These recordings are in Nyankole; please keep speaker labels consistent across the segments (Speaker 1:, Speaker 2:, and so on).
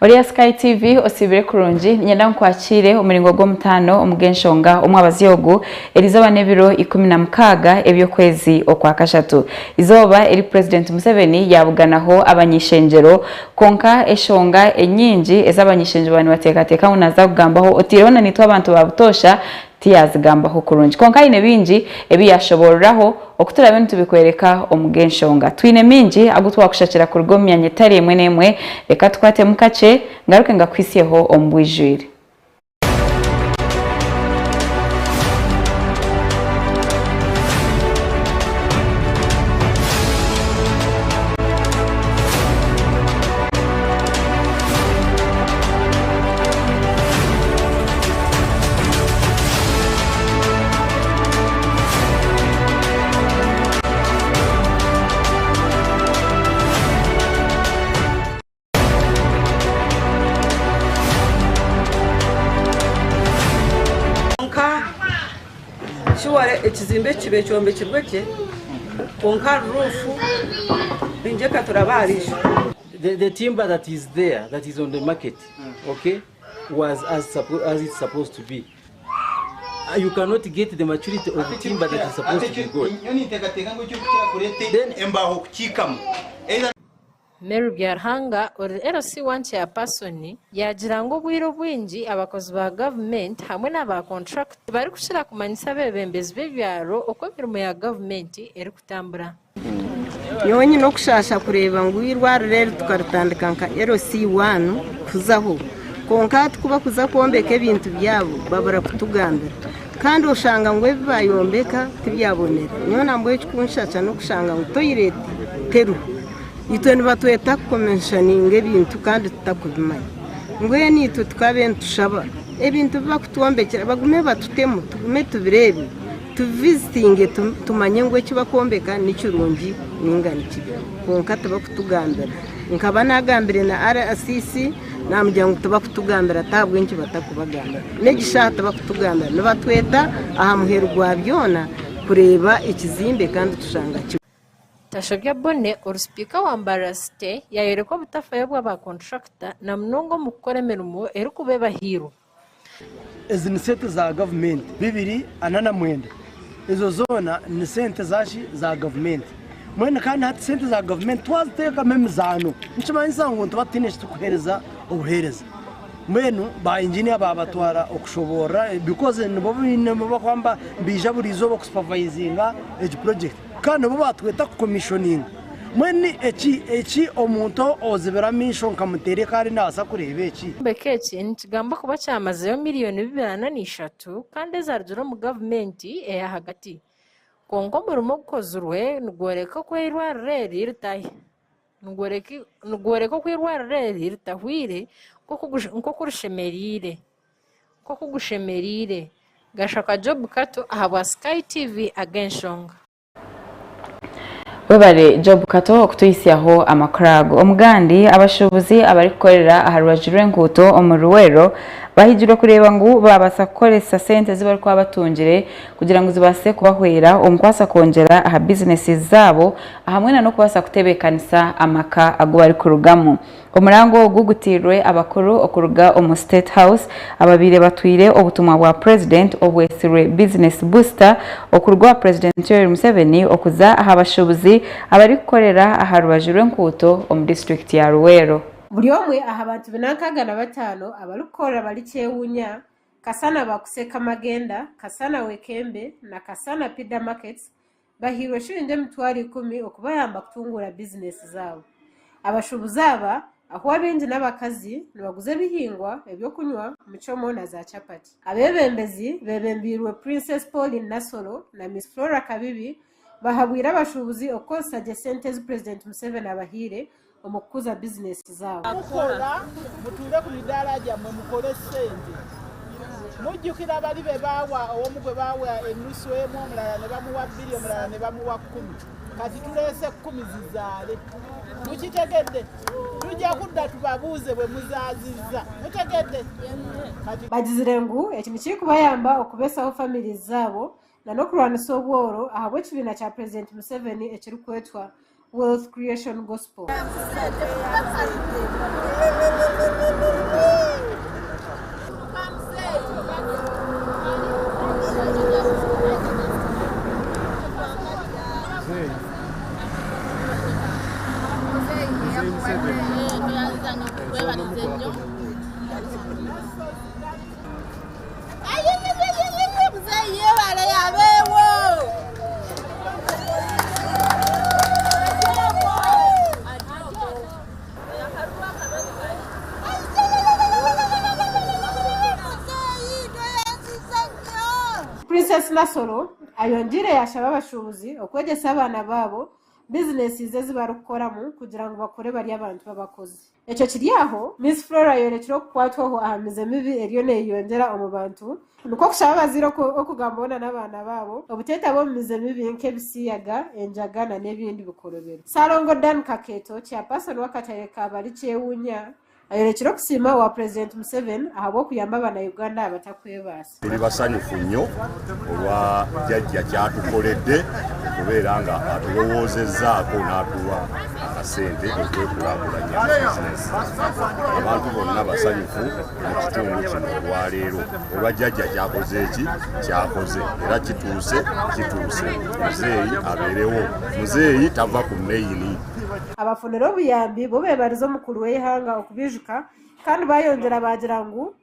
Speaker 1: Ori aha Sky TV osiibire kurungi, niinyenda nkwakiire omuringo gw'omutaano omu g'enshonga omwabazi ogu erizooba n'ebiro 16 eby'okwezi okwakashatu. Eizooba eri Purezidenti Museveni yaabuganaho abany'eishengyero kwonka eshonga enyingi ezi abany'eishengyero baba nibateekateeka ngu naaza kugambaho oteireho na naitwe abantu ba butoosha tiyaazigambaho kurungi. Kwonka haine bingi ebi yaashoboororaho oku turaabe nitubikworeka omu g'enshonga. Twine mingi agu twakushakira kuruga omu myanya etari emwe n'emwe. Reka tukwatemu kakye, ngaruke ngakuhitsyeho omu bwijwire.
Speaker 2: Kwonka shuware ekizimbe kibe kyombekirwe gye kwonka ruufu ningyeka turaba aha riisho.
Speaker 3: The timber that is there that is on the market okay was as, as it's supposed to be. Uh, you cannot get the maturity of the timber that is supposed to be got.
Speaker 4: Then embaho kukiikamu
Speaker 5: Mary Byaruhanga ori LC1 Chairperson yaagira ngu obwire obwingi abakozi ba gavumenti hamwe na ba konturakita tibarikukira kumanyisa abeebembezi b'ebyaro oku emirimo ya gavumenti erikutambura.
Speaker 6: Nyowe nyine okushaasha kureeba ngu eirwariro eri tukaritandika nka LC1 kuzaho kwonka hati ku bakuza kwombeka ebintu byabo babura kutugambira kandi oshanga ngu ebi bayombeka tibyabonera. Nyowe nambwenu ekikunshasha n'okushanga ngu toyireti teriho. Itwe nibatweta kukomishoninga ebintu kandi tutakubimanya. Mbwenu itwe tukabe nitushaba ebintu ebi bakutwombekyera bagume batutemu tugume tubireebe. Tuvizitinge tumanye ngu eki bakwombeka ni kirungi ninga ni kibi. Kwonka tibakutugambira. Nkaba nagambire na RCC namugira ngu tibakutugambira ti ahabw'enki batakubagambira. N'egi shaaha tibakutugambira. Nibatweta aha muheru gwa byona kureeba ekizimbe kandi tushanga ki.
Speaker 5: Tashobya Bonne ori sipiika wa Mbarara City yayoreka obutafayo bw'aba konturakita na munonga omu kukora emirimo erikuba ebahairwe.
Speaker 7: Ezi ni sente za gavumenti 249 ezo zoona ni sente zaki za gavumenti mbwenu kandi hati sente za gavumenti twaziteekamu emizaano nikimanyisa ngu nituba tutaine eki turikuheereza obuheereza mbwenu ba inginiya baabatwara okushoboorora because nibo baine bakuba nibaija buri izooba kusupavayizinga egi purojekiti kandi nibo baatweta kukomishoninga Mbwenu eki eki omuntu ozibire amaisho nkamuteera ekaari naabaasa kureeba eki?
Speaker 5: Ekyombeko eki nikigambwa kuba kyamazeyo miriyoni 243 kandi ezarugire omu gavumenti eyahagati. Kwonka omurimo ogukozirwe nigworeka oku eirwariro eri nigworeka oku eirwariro eri ritahwire nk'oku rishemereire. Nk'oku gushemereire. Gashaka Job Kato ahabwa Sky TV Ag'enshonga.
Speaker 1: Webare Job Kato okutuhitsyaho amakuru ago. Omugandi, abashuubuzi abarikukorera aha rubaju rw'enguuto omu Luweero bahigirwe kureeba ngu baabaasa kukoresa sente ezi barikuba batungire kugira ngu zibaase kubahwera omu kubaasa kwongyera aha bizinesi zaabo ahamwe na n'okubaasa kutebeekanisa amaka agu barikurugamu. Omurango ogu gutairwe abakuru okuruga omu State House ababaire batwire obutumwa bwa Purezidenti obwetsirwe Business Booster okuruga owa Purezidenti Yoweri Museveni okuza aha bashuubuzi abarikukorera aha rubaju rw'enkuuto omu disiturikiti ya Luweero.
Speaker 5: Buri omwe aha bantu 405 abarikukorera bari Kyewunya, Kasana Bakuseka Magenda, Kasana Wekembe na Kasana Pida Markets bahairwe shilingi 100,000 okubayamba kutunguura bizinesi zaabo. Abashuubuzi aba ahu abaingi n'abakazi nibaguza ebihingwa, ebyokunywa, muchomo na za chapati. Abeebembezi beebembeirwe Princess Pauline Nassolo na Miss Flora Kabibi bahabwire abashuubuzi okukozesa gye sente ezi Purezidenti Museveni abahaire omu kukuza bizinesi zaabo.
Speaker 8: Kukora, mutuule ku midaala gyammwe mukole ssente. Mujjukira bali be baawa omu gwe baawa ennusu emu, omulala ne bamuwa bbiri, omulala ne bamuwa kkumi. Kati tuleese kkumi zizaale. Mukitegedde? Tujja kudda tubabuuze bwe muzaazizza. Mutegedde? Kati.
Speaker 5: Bagizire ngu eki nikirikubayamba okubesaho families zaabo na n'okurwanisa obworo ahabw'ekibiina kya Purezidenti Museveni ekirikwetwa Wealth Creation Gospel. Princess Nasolo ayongiire yaashaba abashuubuzi okwegyesa abaana baabo bizinesi ezi barikukoramu kugira ngu bakure bari abantu b'abakozi. Ekyo kiri aho, Miss Flora ayorekire okukwatwaho aha mize mibi eriyo neyeyongyera omu bantu, nikwo kushaba abazaire okugamba boona n'abaana baabo obuteetaba omu mize mibi nk'ebisiyaga, enjaga na n'ebindi bikorobero. Ssalongo Dan Kakeeto, Chairperson w'akatare ka Barikyewunya, ayorekire okusiima owa Purezidenti Museveni ahabw'okuyamba abana-Uganda abatakwebaasa.
Speaker 9: Tuli basanyufu nnyo olwa Jjajja ky'atukoledde okubeera nga atulowoozezzaako n'atuwa akasente okwekulaakulanya mu bizinensi zaffe. Abantu bonna basanyufu mu kitundu kino olwaleero olwa Jjajja ky'akoze ki ky'akoze era kituuse kituuse. Muzeeyi abeerewo. Muzeeyi tava ku meyini.
Speaker 5: Abafunire obuyambi bo beebarize omukuru w'eihanga okubaijuka kandi baayongyera baagira ngu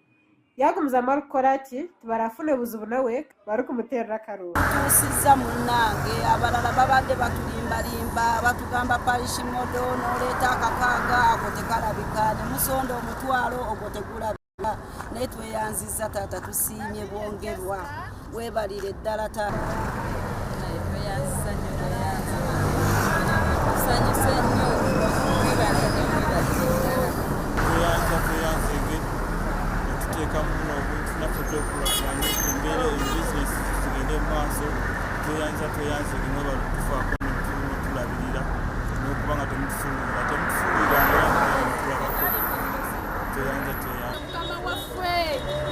Speaker 5: Yaagumizamu arikukora ati, Tibarafune buzibu nawe barikumuteerera akaruuru.
Speaker 10: Tutuusiza munnange abalala babadde batulimbalimba batugamba parish model n'oleeta akakaaga ako tekalabika ne musonda omutwalo ogwo tegulabika naye tweyanzizza taata tusiimye bwongerwa weebalire ddala taata.
Speaker 11: Tweyanziza nnyo tweyanza tusanyuse nnyo twebaza nnyo mwebalire ddala.
Speaker 12: Tweyanza tweyanzege otuteekamu buno obuntu naffe twekulakulanye embeera ebizinesi zigende mu maaso tweyanza tweyanzege mwebale okutufaako notulabirira nokuba nga temutusuulirira temutusuulirira nga tweyanza tweyanza
Speaker 11: Mukama waffe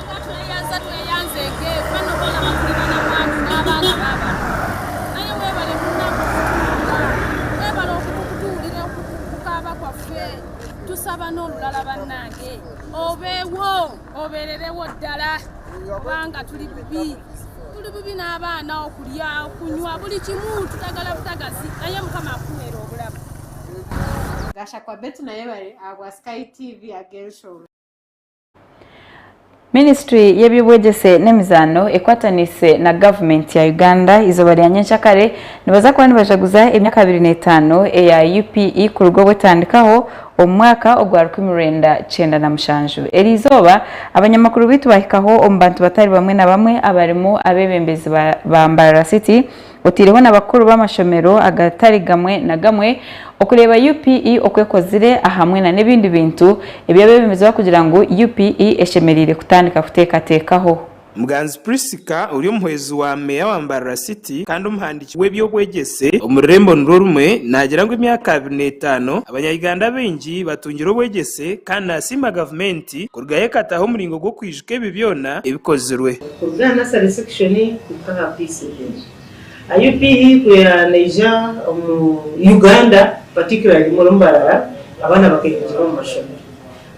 Speaker 11: nga tweyanza tweyanzege bano bolaba tuli banamwandu n'abaana babano naye webale munange okutuwulira webale okutuwulira okukaaba kwaffe tusaba n'olulala bannange obeewo obeererewo ddala kubanga tuli bubi tuli bubi n'abaana okulya okunywa buli kimu tutagala butagazi naye mukama akuweera obulamu.
Speaker 5: Gashakwa Betty Nayebare ahabwa Sky TV ag'enshonga.
Speaker 1: Minisitule y'eby'obwegyese n'emizaano ekwatanise na gavumenti ya Uganda eizooba rya nyenkyakare nibaza kuba nibajaguza emyaka 25 eya UPE kuruga obu etandikaho omu mwaka ogwa 1997. Eriizooba, abanyamakuru baitu bahikaho omu bantu batari bamwe na bamwe abarimu abeebembezi ba Mbarara City Otaireho na bakuru b'amashomero agatari gamwe na gamwe okureeba UPE oku ekozire ahamwe na n'ebindi bintu ebi abeebembezi barikugira ngu UPE eshemereire kutandika kuteekateekaho.
Speaker 13: Muganzi Prisca ori omuhwezi wa Meeya wa Mbarara City kandi omuhandiiki w'eby'obwegyese omu rurembo nirwo rumwe naagira ngu emyaka 25 abanya-Uganda abaingi batungire obwegyese kandi nasiima gavumenti kurugayo ekataho omuringo gw'okwijuka ebi byona ebikozirwe.
Speaker 14: Kuruga aha nursery section kuhika aha P7. UPE ku yaija omu Uganda particularly omuri Mbarara, abaana bakeyongyera omu mashomero.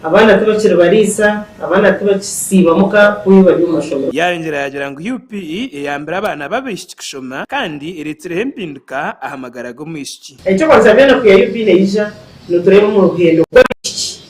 Speaker 14: Abaana tibakiri bariisa, abaana tibakisiiba muka kuba bari omu mashomero.
Speaker 13: Yayongyera yaagira ngu UPE eyambire abaana b'abaishiki kushoma kandi eretsireho empinduka aha magara g'omwishiki.
Speaker 14: Eky'okubanza byona ku ya UPE neija nitureeba omu ruhendo rw'abaishiki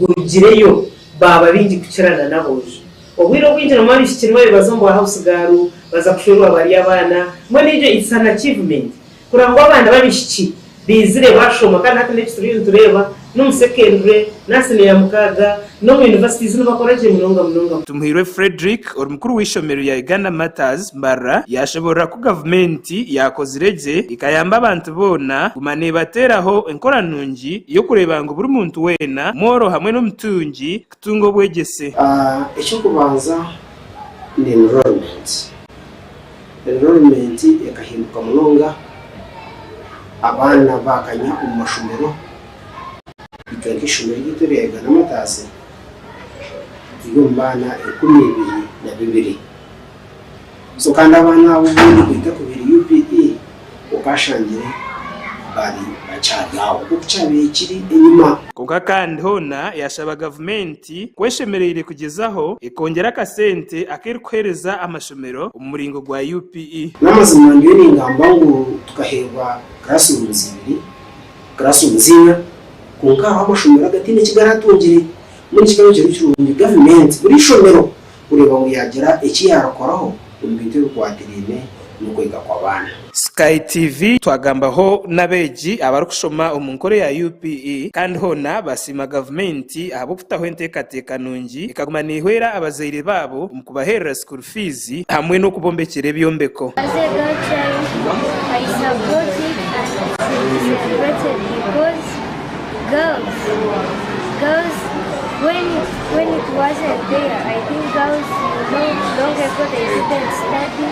Speaker 14: gurugireyo baaba baingi kukirana n'aboojo. Obwire obwingi nabwo abaishiki nibo baza omu bwa house girl, baza kushwerwa bari abaana. Mbwenu egyo it's an achievement kureba ngu abaana b'abaishiki baizire bashoma kandi hati n'eki turiyo nitureeba n'omu secondary, n'aha siniya ya mukaaga, n'omu universities nibakora gye munonga munonga.
Speaker 13: Tumuhairwe Fredrick ori mukuru w'eishomero rya Uganda Martyrs Mbarara yashoborora ku gavumenti yakozire gye ekayamba abantu boona kuguma nebateeraho enkora nungi y'okureeba ngu buri muntu weena, mworo hamwe n'omutungi kutunga obwegyese.
Speaker 15: Eky'okubanza ni enrollment. Enrollment ekahinduka munonga, abaana baakanya omu mashomero, itwe nk'eishomero ryaitu erya Uganda Martyrs turi omu baana 2002. So kandi abaana abo obundi kuhika kubiri UPE okashangire. bari bakyari aho nk'oku kyabaire kiri enyima.
Speaker 13: Kwonka kandi hoona yaashaba gavumenti ku eshemereire kugyezaho ekongyera akasente aku erikuheereza amashomero omu muringo gwa UPE.
Speaker 15: N'amazima ndiyo ningamba ngu tukaheebwa classrooms ibiri, classrooms ina, kwonka hariho amashomero agataine eki garatungire. Mbwenu kikaba kiri kirungi gavumenti buri ishomero kureeba ngu yaagira eki yaarikoraho omu bintu ebikwatiraine n'okwega kw'abaana.
Speaker 13: Sky TV twagambaho n'abeegi abarikushoma omu nkora eya UPE kandi hoona basiima gavumenti ahabw'okutaho enteekateeka nungi ekaguma neehwera abazaire baabo omu kubaheerera school fees hamwe n'okubombekyera ebyombeko.
Speaker 16: As a girl child, I support it and it should be celebrated because girls, girls, when it, when it wasn't there, I think girls long, long ago they didn't study,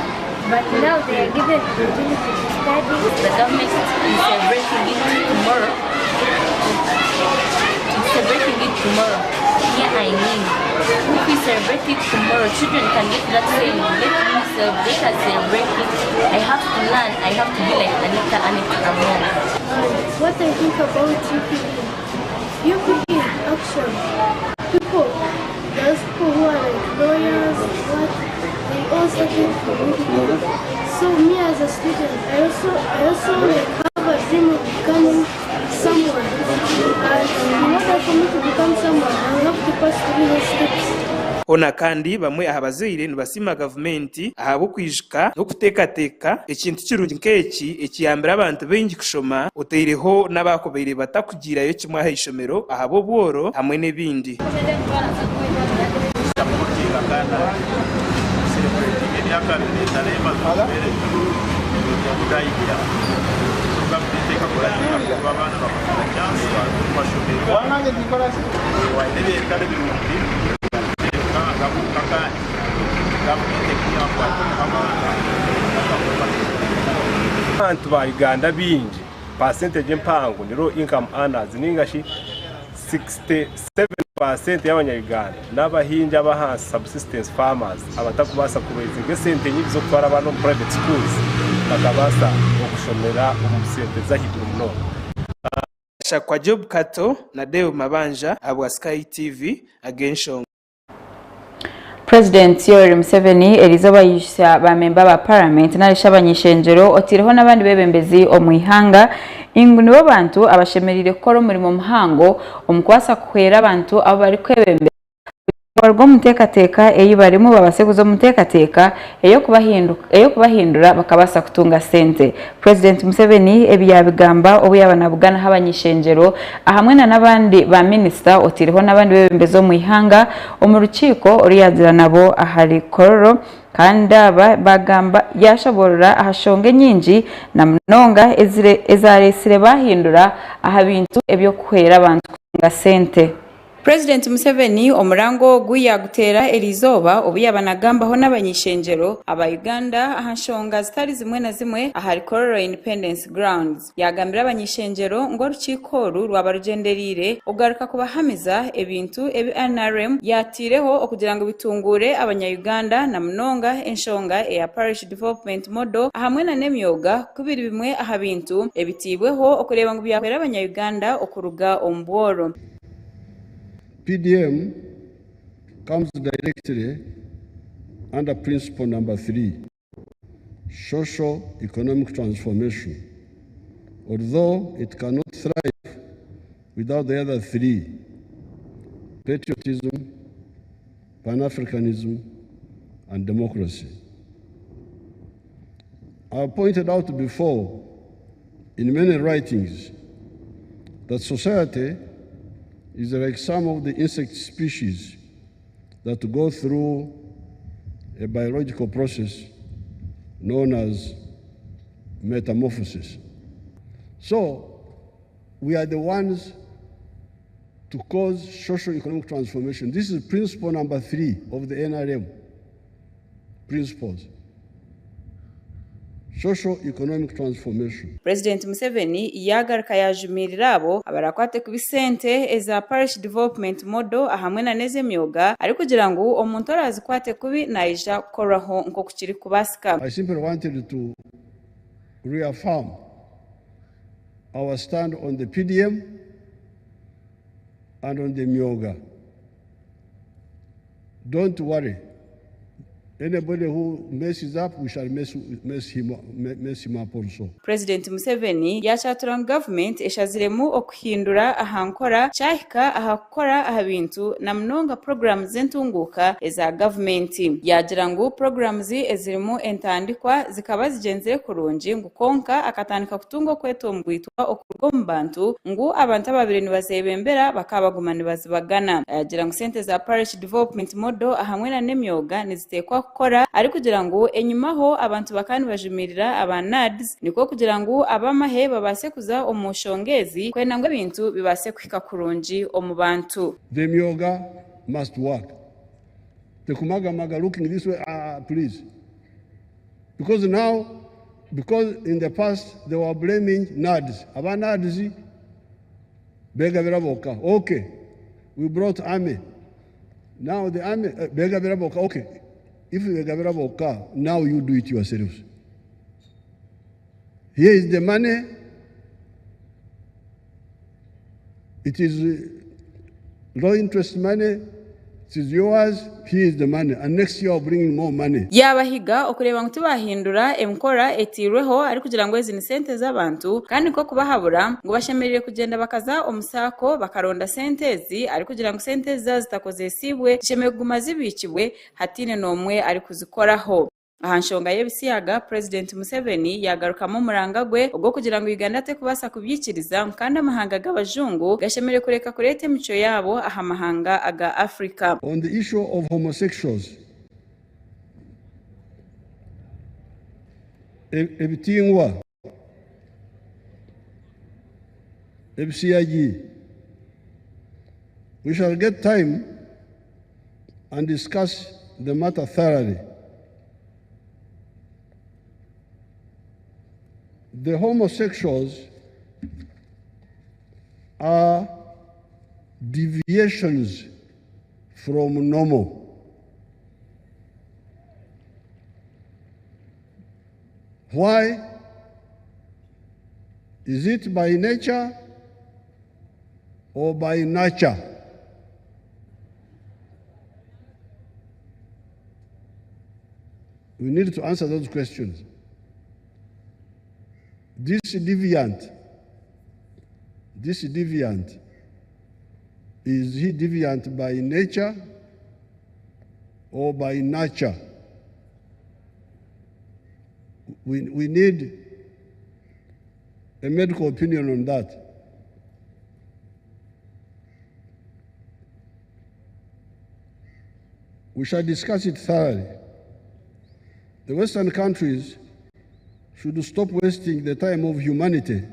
Speaker 16: but now they are given opportunity to study.
Speaker 17: The government is celebrating it tomorrow. It's celebrating it tomorrow. Here I mean, if we celebrate it tomorrow, children can get that saying, let me celebrate, let us celebrate it. I have to learn, I have to be like Anita, Anita Among.
Speaker 16: What I think about UPE. UPE, actually, people, those people who are like lawyers, what, they all started from UPE. So me as a student, I also, I also like have a dream of becoming someone. And in order for me to become someone, I will have to pass through those steps.
Speaker 13: Hoona kandi bamwe aha bazaire nibasiima gavumenti ahabw'okwijuka n'okuteekateeka ekintu kirungi nk'eki ekiyambire abantu baingi kushoma otaireho n'abaakubaire batakugiirayo kimwe aha ishomero ahabw'obworo hamwe n'ebindi.
Speaker 18: Abantu ba Uganda baingi percentage empango ni low income earners ninga shi 67% y'abanya Uganda n'abahingi ab'ahansi subsistence farmers abatakubaasa kuraizinga esente nyingi z'okutwara abaana omu private schools bakabaasa okushomera omu sente z'ahaiguru munonga.
Speaker 13: Shakwa Job Kato na Deo Mabanja ahabwa Sky TV ag'enshonga.
Speaker 1: Purezidenti Yoweri Museveni eriizooba yaijusya ba memba ba paramenti narishi abany'ishengyero oteireho n'abandi beebembezi omu ihanga ngu nibo bantu abashemereire kukora omurimo muhango omu kubaasa kuhwera abantu abu barikwebembera kugira ngu baruge omu nteekateeka ei barimu babaase kuza omu nteekateeka ey'okubahindura bakabaasa kutunga sente. Purezidenti Museveni ebi yaabigamba obu yaaba naabuganaho abany'ishengyero ahamwe na n'abandi ba minisita oteireho n'abandi beebembezi omu ihanga omu rukiiko oru yaagira nabo ahari Kololo kandi aba baagamba yaashoboorora aha shonga enyingi na munonga ezareetsire baahindura aha bintu eby'okuhwera abantu kutunga sente. Purezidenti Museveni omurango ogu yaaguteera eriizooba obu yaaba nagambaho n'abany'ishengyero aba Uganda aha nshonga zitari zimwe na zimwe ahari Kololo Independence Grounds. Yaagambira abany'ishengyero ngu orukiiko oru rwaba rugyendereire okugaruka kubahamiza ebintu ebi NRM yaateireho okugira ngu bitunguure abanya Uganda na munonga enshonga eya Parish Development Model ahamwe na n'emyoga ku biri bimwe aha bintu ebiteibweho okureeba ngu byahwera abanya Uganda okuruga omu bworo.
Speaker 19: PDM comes directly under principle number 3, social economic transformation, although it cannot thrive without the other 3, patriotism, Pan-Africanism, and democracy. I pointed out before in many writings that society is like some of the insect species that go through a biological process known as metamorphosis. So, we are the ones to cause social economic transformation. This is principle number 3 of the NRM principles. Social economic transformation.
Speaker 1: Purezidenti Museveni yaagaruka yaajumiirira abo abarakwate kubi sente eza Parish Development Model ahamwe na n'ez'emyoga arikugira ngu omuntu oraazikwate kubi naija kukorwaho nk'oku kirikubaasika.
Speaker 19: I simply wanted to reaffirm our stand on the PDM and on the Myoga. Don't worry. Anybody who messes up, we shall mess, mess, him, mess him up also.
Speaker 1: Purezidenti Museveni yaakyatura ngu gavumenti eshaziremu okuhindura aha nkora kyahika aha kukora aha bintu na munonga puroguraamu z'entunguuka eza gavumenti. Yaagira ngu puroguraamu ezirimu entandikwa zikaba zigyenzire kurungi ngu kwonka akatandika kutunga okwetombwitwa okuruga omu bantu ngu abantu ababaire nibazebembera bakaba baguma nibazibagana. Yaagira ngu sente za Parish Development Model ahamwe na n'emyoga niziteekwa kukora arikugira ngu enyimaho abantu bakaba nibajumirira aba NAADS nikwo kugira ngu ab'amahe babaase kuza omu nshonga ezi kwenda ngu ebintu bibaase kuhika kurungi omu bantu.
Speaker 19: The myoga must work. The kumagamaga looking this way, ah, please. Because now, because in the past they were blaming NAADS. Aba NAADS, begabira boka. Okay, we brought army. Now the army, begabira boka. Okay, if begabira boka, now you do it yourselves. Here is the money. It is low interest money. It is yours. Here is the money. And next year, I'm bringing more money.
Speaker 1: Yaabahiga okureeba ngu tibahindura enkora etairweho arikugira ngu ezi ni sente z'abantu kandi nikwo kubahabura ngu bashemereire kugyenda bakaza omu SACCO bakaronda sente ezi arikugira ngu sente ezi zaaba zitakozeesiibwe zishemereire kuguma zibiikibwe hataine n'omwe arikuzikoraho. Aha nshonga y'ebisiyaga, Purezidenti Museveni yaagarukamu omuranga gwe ogw'okugira ngu Uganda terikubaasa kubyikiriza ngu kandi amahanga g'abajungu gashemereire kureka kureeta emicwe yaabo aha mahanga aga Africa.
Speaker 19: On the issue of homosexuals, ebitingwa, ebisiyagi, we shall get time and discuss the matter thoroughly. The homosexuals are deviations from normal. Why? Is it by nature or by nurture? We need to answer those questions. This deviant, this deviant, is he deviant by nature or by nurture? We need a medical opinion on that. We shall discuss it thoroughly. The Western countries should stop wasting the time of humanity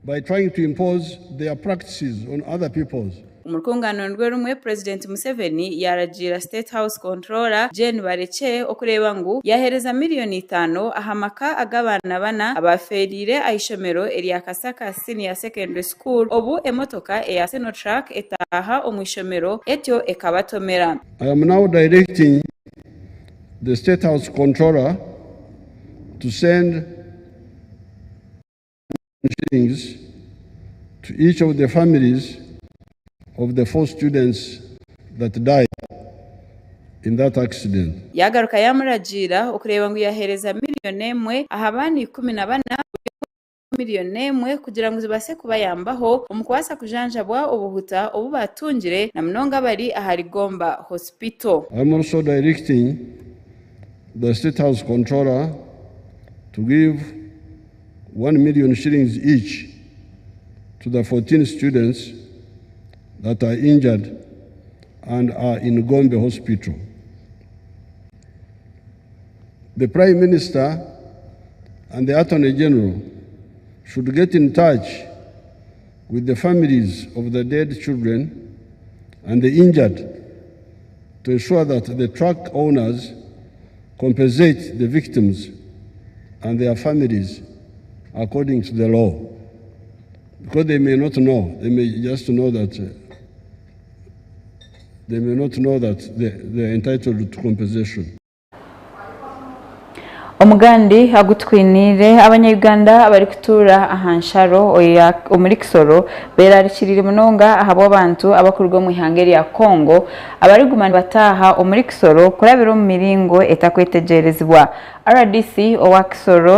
Speaker 19: by trying to impose their practices on other peoples.
Speaker 1: Omu rukungano nirwo rumwe, Purezidenti Museveni yaaragiira State House Controller Jane Barekye okureeba ngu yaaheereza miriyoni itaano aha maka ag'abaana bana abaafeereire aha ishomero erya Kasaka Senior Secondary School obu emotoka eya Sinotruk etaaha omu ishomero etyo ekabatomera.
Speaker 19: I am now directing the State House Controller to send shillings to each of the families of the 4 students that died in that accident.
Speaker 1: Yaagaruka yaamuragiira okureeba ngu yaaheereza miriyoni emwe aha baana 14 buri omwe miriyoni emwe kugira ngu zibaase kubayambaho omu kubaasa kujanjabwa obuhuta obu baatungire na munonga abari ahari Gomba Hospital.
Speaker 19: I am also directing the State House Controller to give 1 million shillings each to the 14 students that are injured and are in Gombe Hospital. The Prime Minister and the Attorney General should get in touch with the families of the dead children and the injured to ensure that the truck owners compensate the victims and their families according to the law. Because they may not know, they may just know that they may not know that they are entitled to compensation.
Speaker 1: Omugandi agutwiniire abanya-Uganda abarikutuura aha nsharo omuri Kisoro beerarikiriire munonga ahabw'abantu abarikuruga omu ihanga erya Congo abarikuguma nibataaha omuri Kisoro kurabira omu miringo etakwetegyerezibwa. Rdc owa Kisoro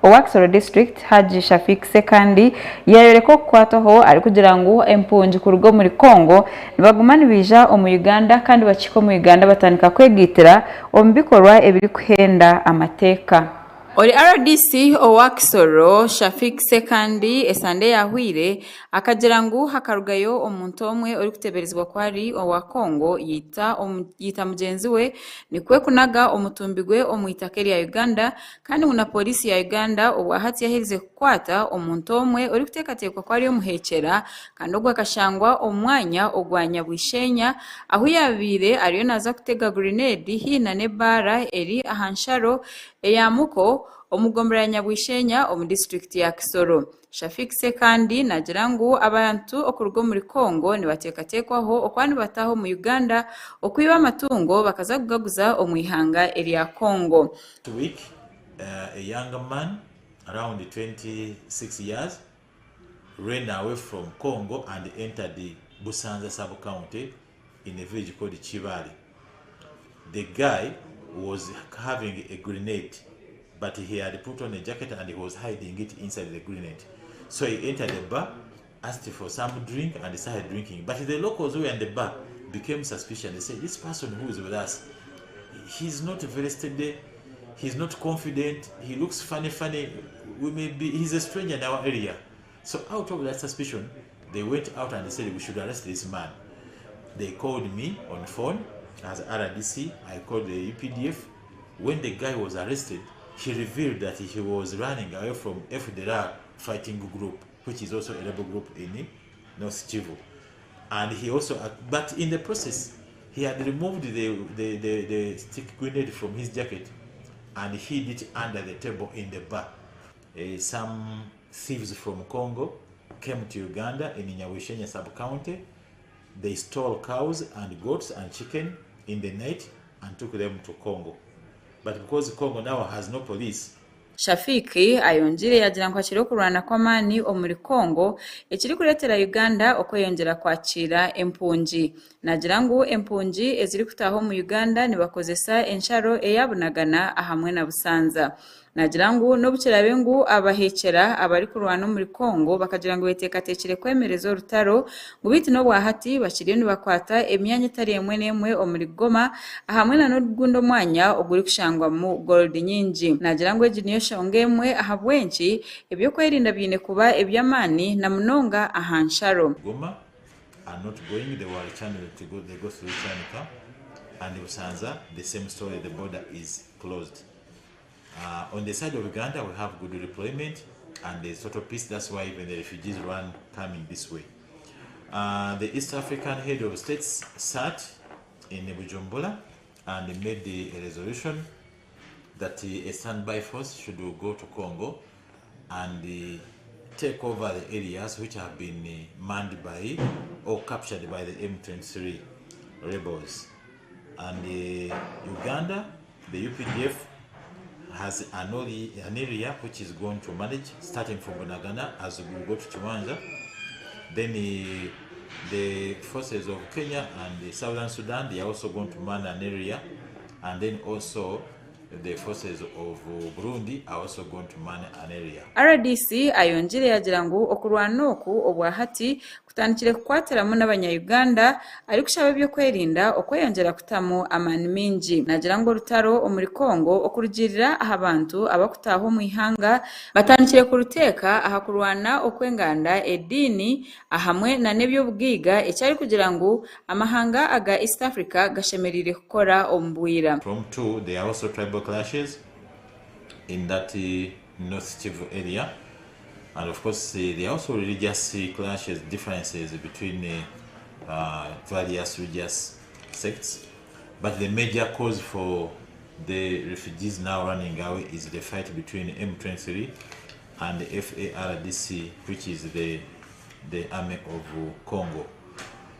Speaker 1: Owa Kisoro District, Hajji Shafiq Ssekandi yayoreka okukwatwaho arikugira ngu empungi kuruga omuri Congo nibaguma nibaija omu Uganda kandi bakihika omu Uganda batandika kwegaitira omu bikorwa ebirikuhenda amateeka. Ori rdc owa Kisoro, Shafiq Ssekandi esande eyahweire akagira ngu hakarugayo omuntu omwe orikuteeberezibwa ku ari owa Congo yaita mugyenzi we nikwo kunaga omutumbi gwe omu eitaka erya Uganda Kandi ngu na Pooriisi ya Uganda obwahati yaherize kukwata omuntu omwe orikuteekateekwa ku ari omuheekyera kandi ogwo akashangwa omu mwanya ogwa Nyabwishenya ahu yaabaire ariyo naaza kutega grenade haihi na n'ebaara eri aha nsharo eya Muko omu gombora ya Nyabwishenya omu disiturikiti ya Kisoro. Shafiq Ssekandi naagira ngu abantu okuruga omuri Congo nibateekateekwaho okuba nibataaha omu Uganda okwiba amatungo bakaza kugaguza omu ihanga erya Congo.
Speaker 20: Last week, a young man around 26 years ran away from Congo and entered Busanza sub-county in a village called Chibale. The guy was having a grenade, but he had put on a jacket and he was hiding it inside the grenade. So he entered the bar, asked for some drink and started drinking. But the locals who were in the bar became suspicious. They said, this person who is with us, he's not very steady, he's not confident, he looks funny, funny. We may be, he's a stranger in our area. So out of that suspicion, they went out and they said, we should arrest this man. They called me on phone as RDC. I called the UPDF. When the guy was arrested, he revealed that he was running away from FDLR fighting group, which is also a rebel group in North Kivu. And he also, but in the process, he had removed the, the, the, the stick grenade from his jacket and hid it under the table in the bar. Uh, some thieves from Congo came to Uganda in Nyawishenya sub-county. They stole cows and goats and chicken in the night and took them to Congo. But because Congo now has no police,
Speaker 1: Shafiq ayongiire yaagira ngu hakiriho okurwana kw'amaani omuri Congo ekirikureetera Uganda okweyongyera kwakiira empungi. Naagira ngu empungi ezirikutaaha omu Uganda nibakozesa ensharo eya Bunagana ahamwe na Busanza. Naagira ngu n'obu kiraabe ngu abaheekyera abarikurwana omuri Congo bakagira ngu beteekateekire kwemereza orutaro ngu beitu n'obwahati bakiriyo nibakwata emyanya etari emwe n'emwe omuri Goma ahamwe na n'ogundi omwanya ogurikushangwamu gold nyingi. Naagira ngu egi niyo nshonga emwe ahabw'enki eby'okwerinda biine kuba eby'amaani na munonga aha nsharo.
Speaker 20: Goma are not going, they were channeled to go, they go through Cyanika and Busanza, the same story, the border is closed. Uh, on the side of Uganda, we have good deployment and there's total peace. That's why even the refugees run coming this way. Uh, the East African head of states sat in Bujumbura and made the resolution that a standby force should go to Congo and uh, take over the areas which have been uh, manned by or captured by the M23 rebels. And uh, Uganda, the UPDF, has an, an area which is going to manage, starting from Bunagana as we go to Kiwanja. Then uh, the forces of Kenya and the Southern Sudan, they are also going to man an area. And then also the forces of Burundi are also going to man an area.
Speaker 1: Rdc ayongiire yaagira ngu okurwana oku obwahati kutandikire kukwatiramu n'abanya Uganda arikushaba eby'okwerinda okweyongyera kutamu amaani maingi. Naagira ngu orutaro omuri Congo okurugiirira aha bantu abakutaaha omu ihanga batandikire kuruteeka aha kurwana okw'enganda, ediini ahamwe na n'eby'obugaiga eki arikugira ngu amahanga aga East Africa gashemereire kukora omu bwira.
Speaker 20: From two, there are also tribal clashes in that uh, North Kivu area. And of course, uh, there are also religious uh, clashes, differences between uh, various religious sects. But the major cause for the refugees now running away is the fight between M23 and the FARDC, which is the, the army of Congo.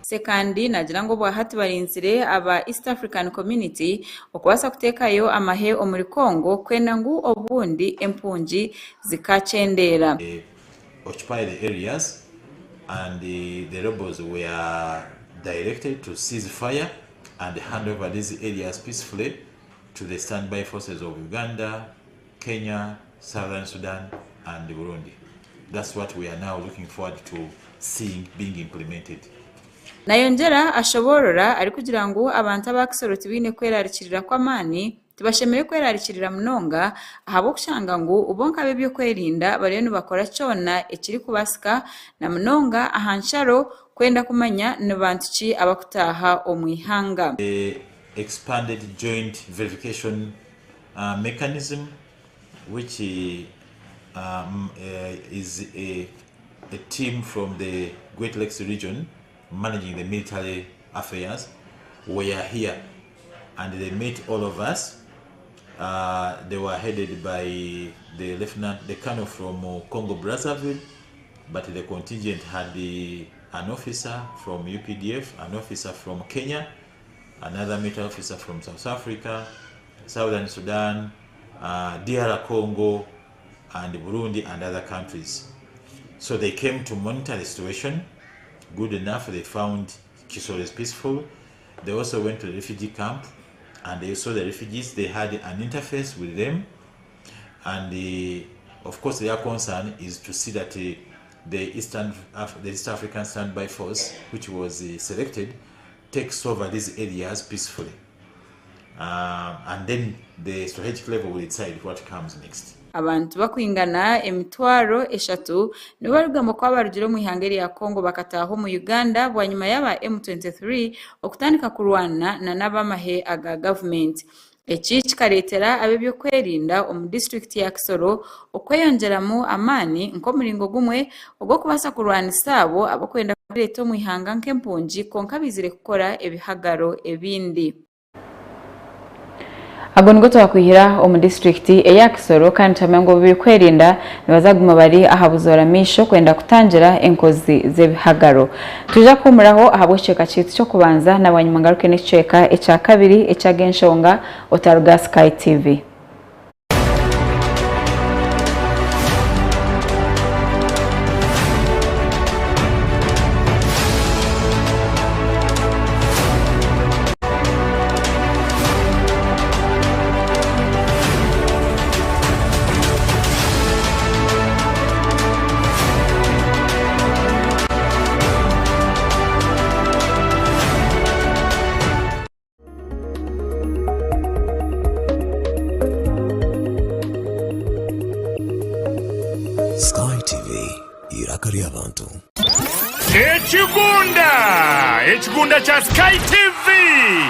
Speaker 1: Ssekandi naagira ngu obwahati barinzire aba East African Community okubaasa kuteekayo amahe omuri Congo kwenda ngu obundi empungi zikakyendeera.
Speaker 20: Occupy the areas and the rebels were directed to cease fire and hand over these areas peacefully to the standby forces of Uganda, Kenya, Southern Sudan and Burundi. That's what we are now looking forward to seeing being implemented.
Speaker 1: Nayongyera ashoboorora arikugira ngu abantu aba Kisoro tibaine kwerarikirira kw'amaani, tibashemereire kwerarikirira munonga ahabw'okushanga ngu bo nk'ab'ebyokwerinda bariyo nibakora kyona ekirikubaasika na munonga aha nsharo kwenda kumanya ni bantu ki abakutaaha omu ihanga.
Speaker 20: The expanded joint verification mechanism which is a team from the Great Lakes region managing the military affairs were here and they met all of us. They were headed by the lieutenant, the colonel from Congo Brazzaville, but the contingent had an officer from UPDF, an officer from Kenya, another military officer from South Africa, Southern Sudan, DR Congo, and Burundi and other countries. So they came to monitor the situation. Good enough, they found Kisoro is peaceful. They also went to the refugee camp and they saw the refugees. They had an interface with them. And of course, their concern is to see that the, Eastern the East African Standby Force, which was selected, takes over these areas peacefully. And then the strategic level will decide what comes next.
Speaker 1: Abantu bakwingana emitwaro eshatu nibo barikugambwa kuba barugire omu ihanga erya Congo bakataaha omu Uganda bwanyima y'aba M23 okutandika kurwana na n'abamahe aga gavumenti. Eki kikareetera ab'ebyokwerinda omu disiturikiti ya Kisoro okweyongyeramu amaani nk'omuringo gumwe ogw'okubaasa kurwanisa abo abarikwenda kureeta omu ihanga nk'empungi kwonka baizire kukora ebihagaro ebindi. Ago nigo twakwihira omu disiturikiti eya Kisoro kandi tuhamya ngu ab'ebyokwerinda nibaza kuguma bari aha buzoora maisho kwenda kutangira enkozi z'ebihagaro. Twija kuhumuraho ahabw'ekicweka kyaitu ky'okubanza na bwanyima ngaruke n'ekicweka ekyakabiri eky'Agenshonga otaruga Sky TV.
Speaker 21: Sky TV, eiraka ry'abantu.
Speaker 22: Ekigunda! Ekigunda kya Sky TV!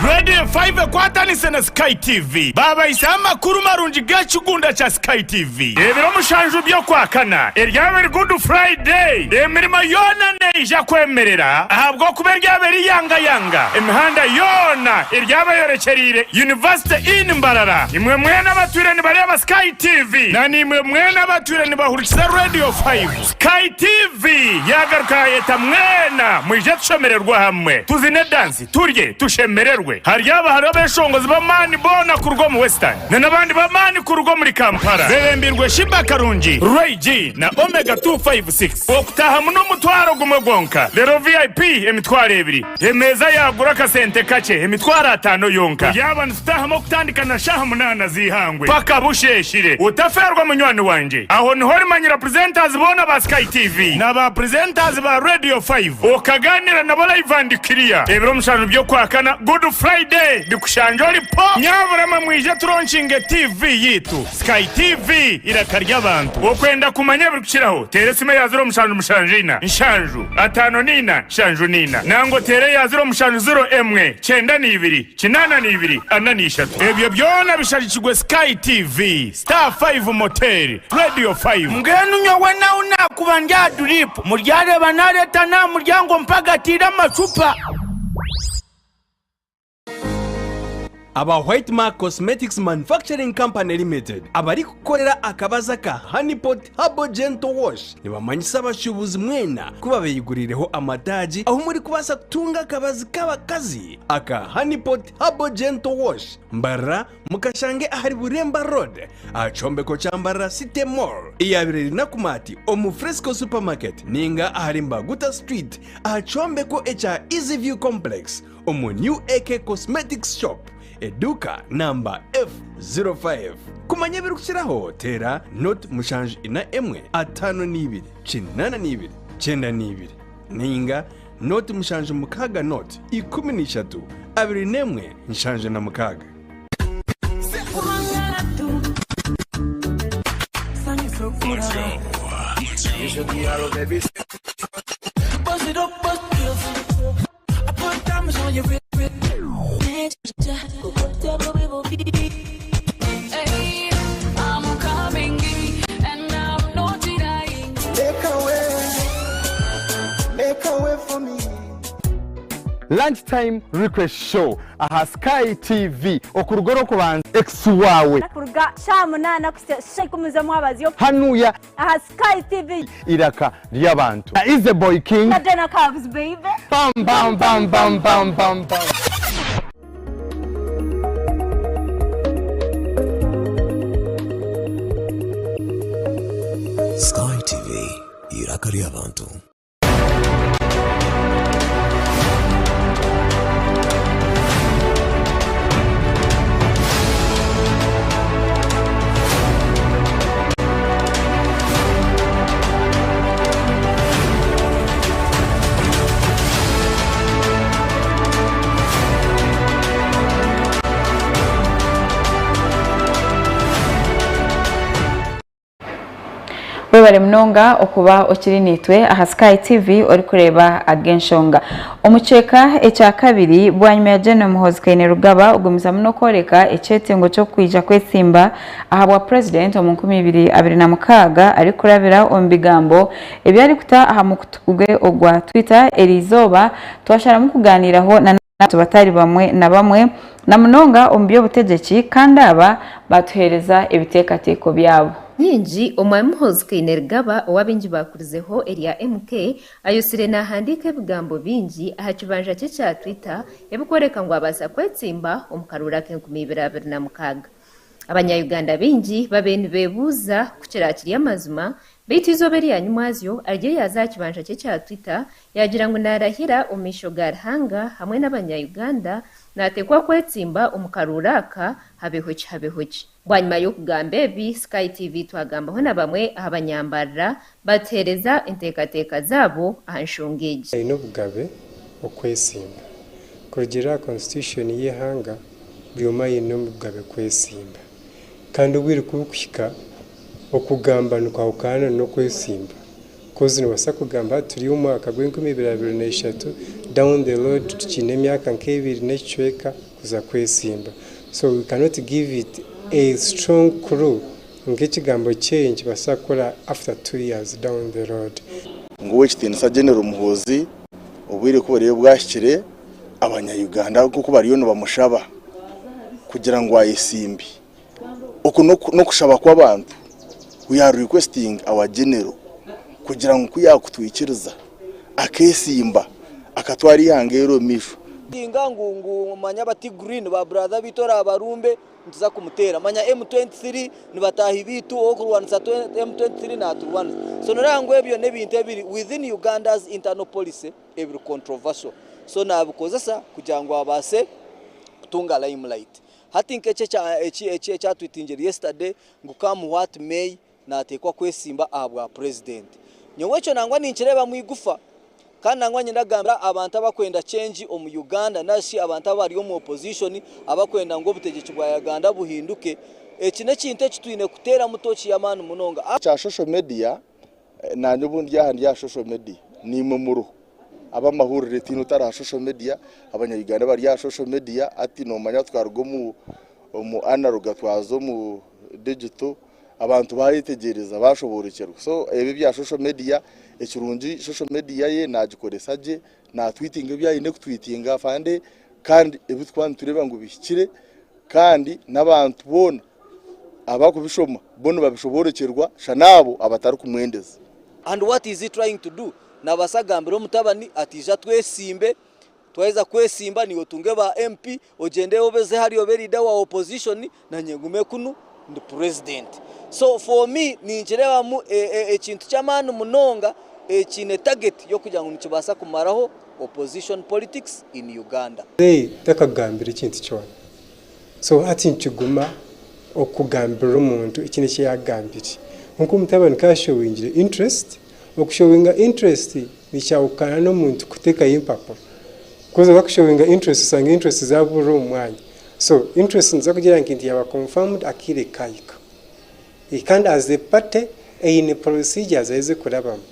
Speaker 22: Radio 5 ekwatanise na Sky TV baabahisaho amakuru marungi g'ekigunda kya Sky TV. Ebiro mushanju by'Okwakana eryaba eri Good Friday, emirimo yoona neija kwemerera ahabw'okuba eryaba eri yangayanga. Emihanda yoona eryaba eyorekyereire University Inn Mbarara. Imwe mwena abatwire nibareeba Sky TV na naimwe mwena abatwire nibahurikiza Radio 5, Sky TV yaagaruka yaayeta mwena mwije tushemererwe hamwe, tuzine dansi, turye, tushemererwe. Haryaba hariho abeshongozi b'amaani boona kuruga omu Western na n'abandi b'amaani kuruga omuri Kampala bebembirwe Sheebah Karungi, Ray G na Omega 256. Okutaahamu n'omutwaro gumwe gwonka, reero VIP emitwaro ebiri. Emeeza yaagura akasente kakye, emitwaro ataano yonka. Turyaba nitutaahamu okutandika na shaaha munaana z'eihangwe paka busheeshire. Otafeerwa munywani wangye. Aho niho orimanyira presenters boona ba Sky TV na ba presenters ba Radio 5 okagaaniira nabo live and clear. Ebiro mushanju by'Okwakana, Good Friday, bikushangye ori po! Nyabura mwe mwije turonkinge TV yaitu. Sky TV, eiraka ry'abantu. Okwenda kumanya ebirikukiraho, teera esimu eya 0774 7 54 74 nangwa oteere eya 0701 92 82 43. Ebyo byona bishagikirwe Sky TV, Star 5 Motel, Radio 5.
Speaker 23: Mbwenu nyowe nahu naakuba ndi aha duriipu, muryareeba naareeta n'aha muryango mpagatiire amacupa.
Speaker 2: Aba White Mark Cosmetics Manufacturing Company Limited abarikukorera akabazi aka Honey Pot Herbal Gentle Wash nibamanyisa abashuubuzi mwena ku babeyiguriireho amataagi ahu murikubaasa kutunga akabazi k'abakazi aka Honey Pot Herbal Gentle Wash. Mbarara mukashange ahari Buremba Road aha kyombeko kya Mbarara City Mall eyabaire eri Nakumatt omu Fresco Supermarket ninga ahari Mbaguta Street aha kyombeko ekya Easy View Complex omu New AK Cosmetics Shop, eduuka namba F05. Kumanya ebirikukiraho teera 0 7 52 82 92 ninga 0 76 0 13 21 76.
Speaker 3: Let's go.
Speaker 4: Bust it up, bust it up. I put diamonds on your wrist.
Speaker 11: Hey, I'm coming and I'm not denying.
Speaker 3: Make a way, make a way for me.
Speaker 24: Lunchtime Request Show aha Sky TV okuruga orw'okubanza ex waawe.
Speaker 25: Kuruga shaaha munaana kuhitsya shaaha ikumi z'omwabazyo.
Speaker 24: Hanuya.
Speaker 25: Aha Sky TV.
Speaker 24: Eiraka ry'abantu. Na Easy Boy King.
Speaker 25: Na Dena Cubs baby.
Speaker 24: Bam bam bam bam bam bam bam.
Speaker 21: Sky TV, eiraka ry'abantu.
Speaker 1: Webare munonga okuba okiri naitwe aha Sky TV orikureeba Ag'enshonga. Omu kicweka ekyakabiri, bwanyima ya General Muhoozi Kainerugaba ogumizamu n'okworeka ekyetengo ky'okwija kwetsimba ahabwa Purezidenti omu 2026 arikurabira omu bigambo ebi arikuta aha mukutu gwe ogwa Twitter eriizooba, twasharamu kugaaniiraho na n'abantu batari bamwe na bamwe na munonga omu by'obutegyeki kandi aba baatuheereza ebiteekateeko byabo.
Speaker 26: Nyingi, Omwami Muhoozi Kainerugaba ou abaingi baakurizeho erya MK ayotsire naahandiika ebigambo bingi aha kibanja kye kya Twitter ebikworeka ngu abaasa kwetsimba omu karuuru ak'enkumiibiri abiri na mukaaga. Abanya-Uganda baingi babaire nibeebuuza ku kiraakiri amazima beitu eizooba erya nyimwazyo aryo yaaza aha kibanja kye kya Twitter yaagira ngu naarahira omu maisho ga Ruhanga hamwe n'abanya-Uganda naateekwa kwetsimba omu karuuru aka habeho ki habeho ki. Bwanyima y'okugamba ebi, Sky TV twagambaho na bamwe aha banyambarira batuheereza enteekateeka zaabo aha nshonga egi.
Speaker 27: Aine obugabe okwesimba. Kurugiirira aha constitution y'eihanga, buri omwe aine obugabe kwesimba. Kandi obwire ku burikuhika, okugamba nikwahukana n'okwesimba. Coz nobaasa kugamba hati turi omu mwaka gw'enkumi ibiri abiri na ishatu, down the road tukiine emyaka nk'ebiri n'ekicweka kuza kwesimba. So we cannot give it a strong clue ngu ekigambo kye nikibaasa kukora after 2 years down the road.
Speaker 28: Ngu Ow'ekitiinisa General Muhoozi obwire ku buriyo bwahikire abanya-Uganda nk'oku bariyo nibamushaba kugira ngu ayesimbe. Oku n'okushaba kw'abantu, we are requesting our General kugira ngu ku yaakutwikiriza akeesimba akatwara eihanga eri omu maisho.
Speaker 29: Ninga ngu ngu manya bati green ba brother bitu orabarumbe nituza kumutera manya M23 ni bataahi bitu owokurwanisa M23 naturwanisa so noreba ngu ebyo nebintu ebiri within Uganda's internal policy ebiri controversial so nabikozesa kugira ngu abase kutunga limelight hati nk'eki eki eki atwitingire yesterday ngu come what may nateekwa kwesimba aha bwa president nyowe ekyo nangwa ninkireebamu igufa kandi nangwa nyenda kugambira abantu abakwenda change omu Uganda narishi abantu abari omu opposition abakwenda ngu obutegyeki bwa Uganda buhinduke eki n'ekintu eki twine kuteeramu tooki y'amaani munonga.
Speaker 28: Kya social media nanye obu ndi aha ndi aha social media naimwe muriho ab'amahurire tihaine otari aha social media abanya Uganda bari aha social media hati nomanya twaruga omu analogue twaza omu digital abantu bayetegyereza bashoboorokyerwa so ebi ebya social media ekirungi social media ye nagikoresa gye natwitinga ebi aine kutwitinga afande kandi ebi turikuba nitureeba ngu bihikire. Kandi n'abantu boona abakubishoma bo nibabishoboorokyerwa shana abo abatarikumwendeza.
Speaker 29: And what is he trying to do? Nabaasa kugambira omutabani ati ija twesimbe, twaheza kwesimba niiwe otunge ba MP, ogyende obeze hariya obe leader wa opposition nanye ngume kunu ndi president. So for me ninkireebamu ekintu ky'amaani munonga ekiine target y'okugira ngu nikibaasa kumaraho opposition politics in Uganda.
Speaker 27: Muzeeyi takagambire ekintu kyona. So hati nikiguma okugambirira omuntu ekintu eki yagambire. Kwonka omutabani ku ashowingire interest, okushowinga interest nikyahukana n'omuntu kutekayo empapura. Because wakushowinga interest osanga interest zaburira omu mwanya. So interest niza kugira nka nti yaba confirmed akaire kahika. Kandi as a party eine procedures ezikurabamu.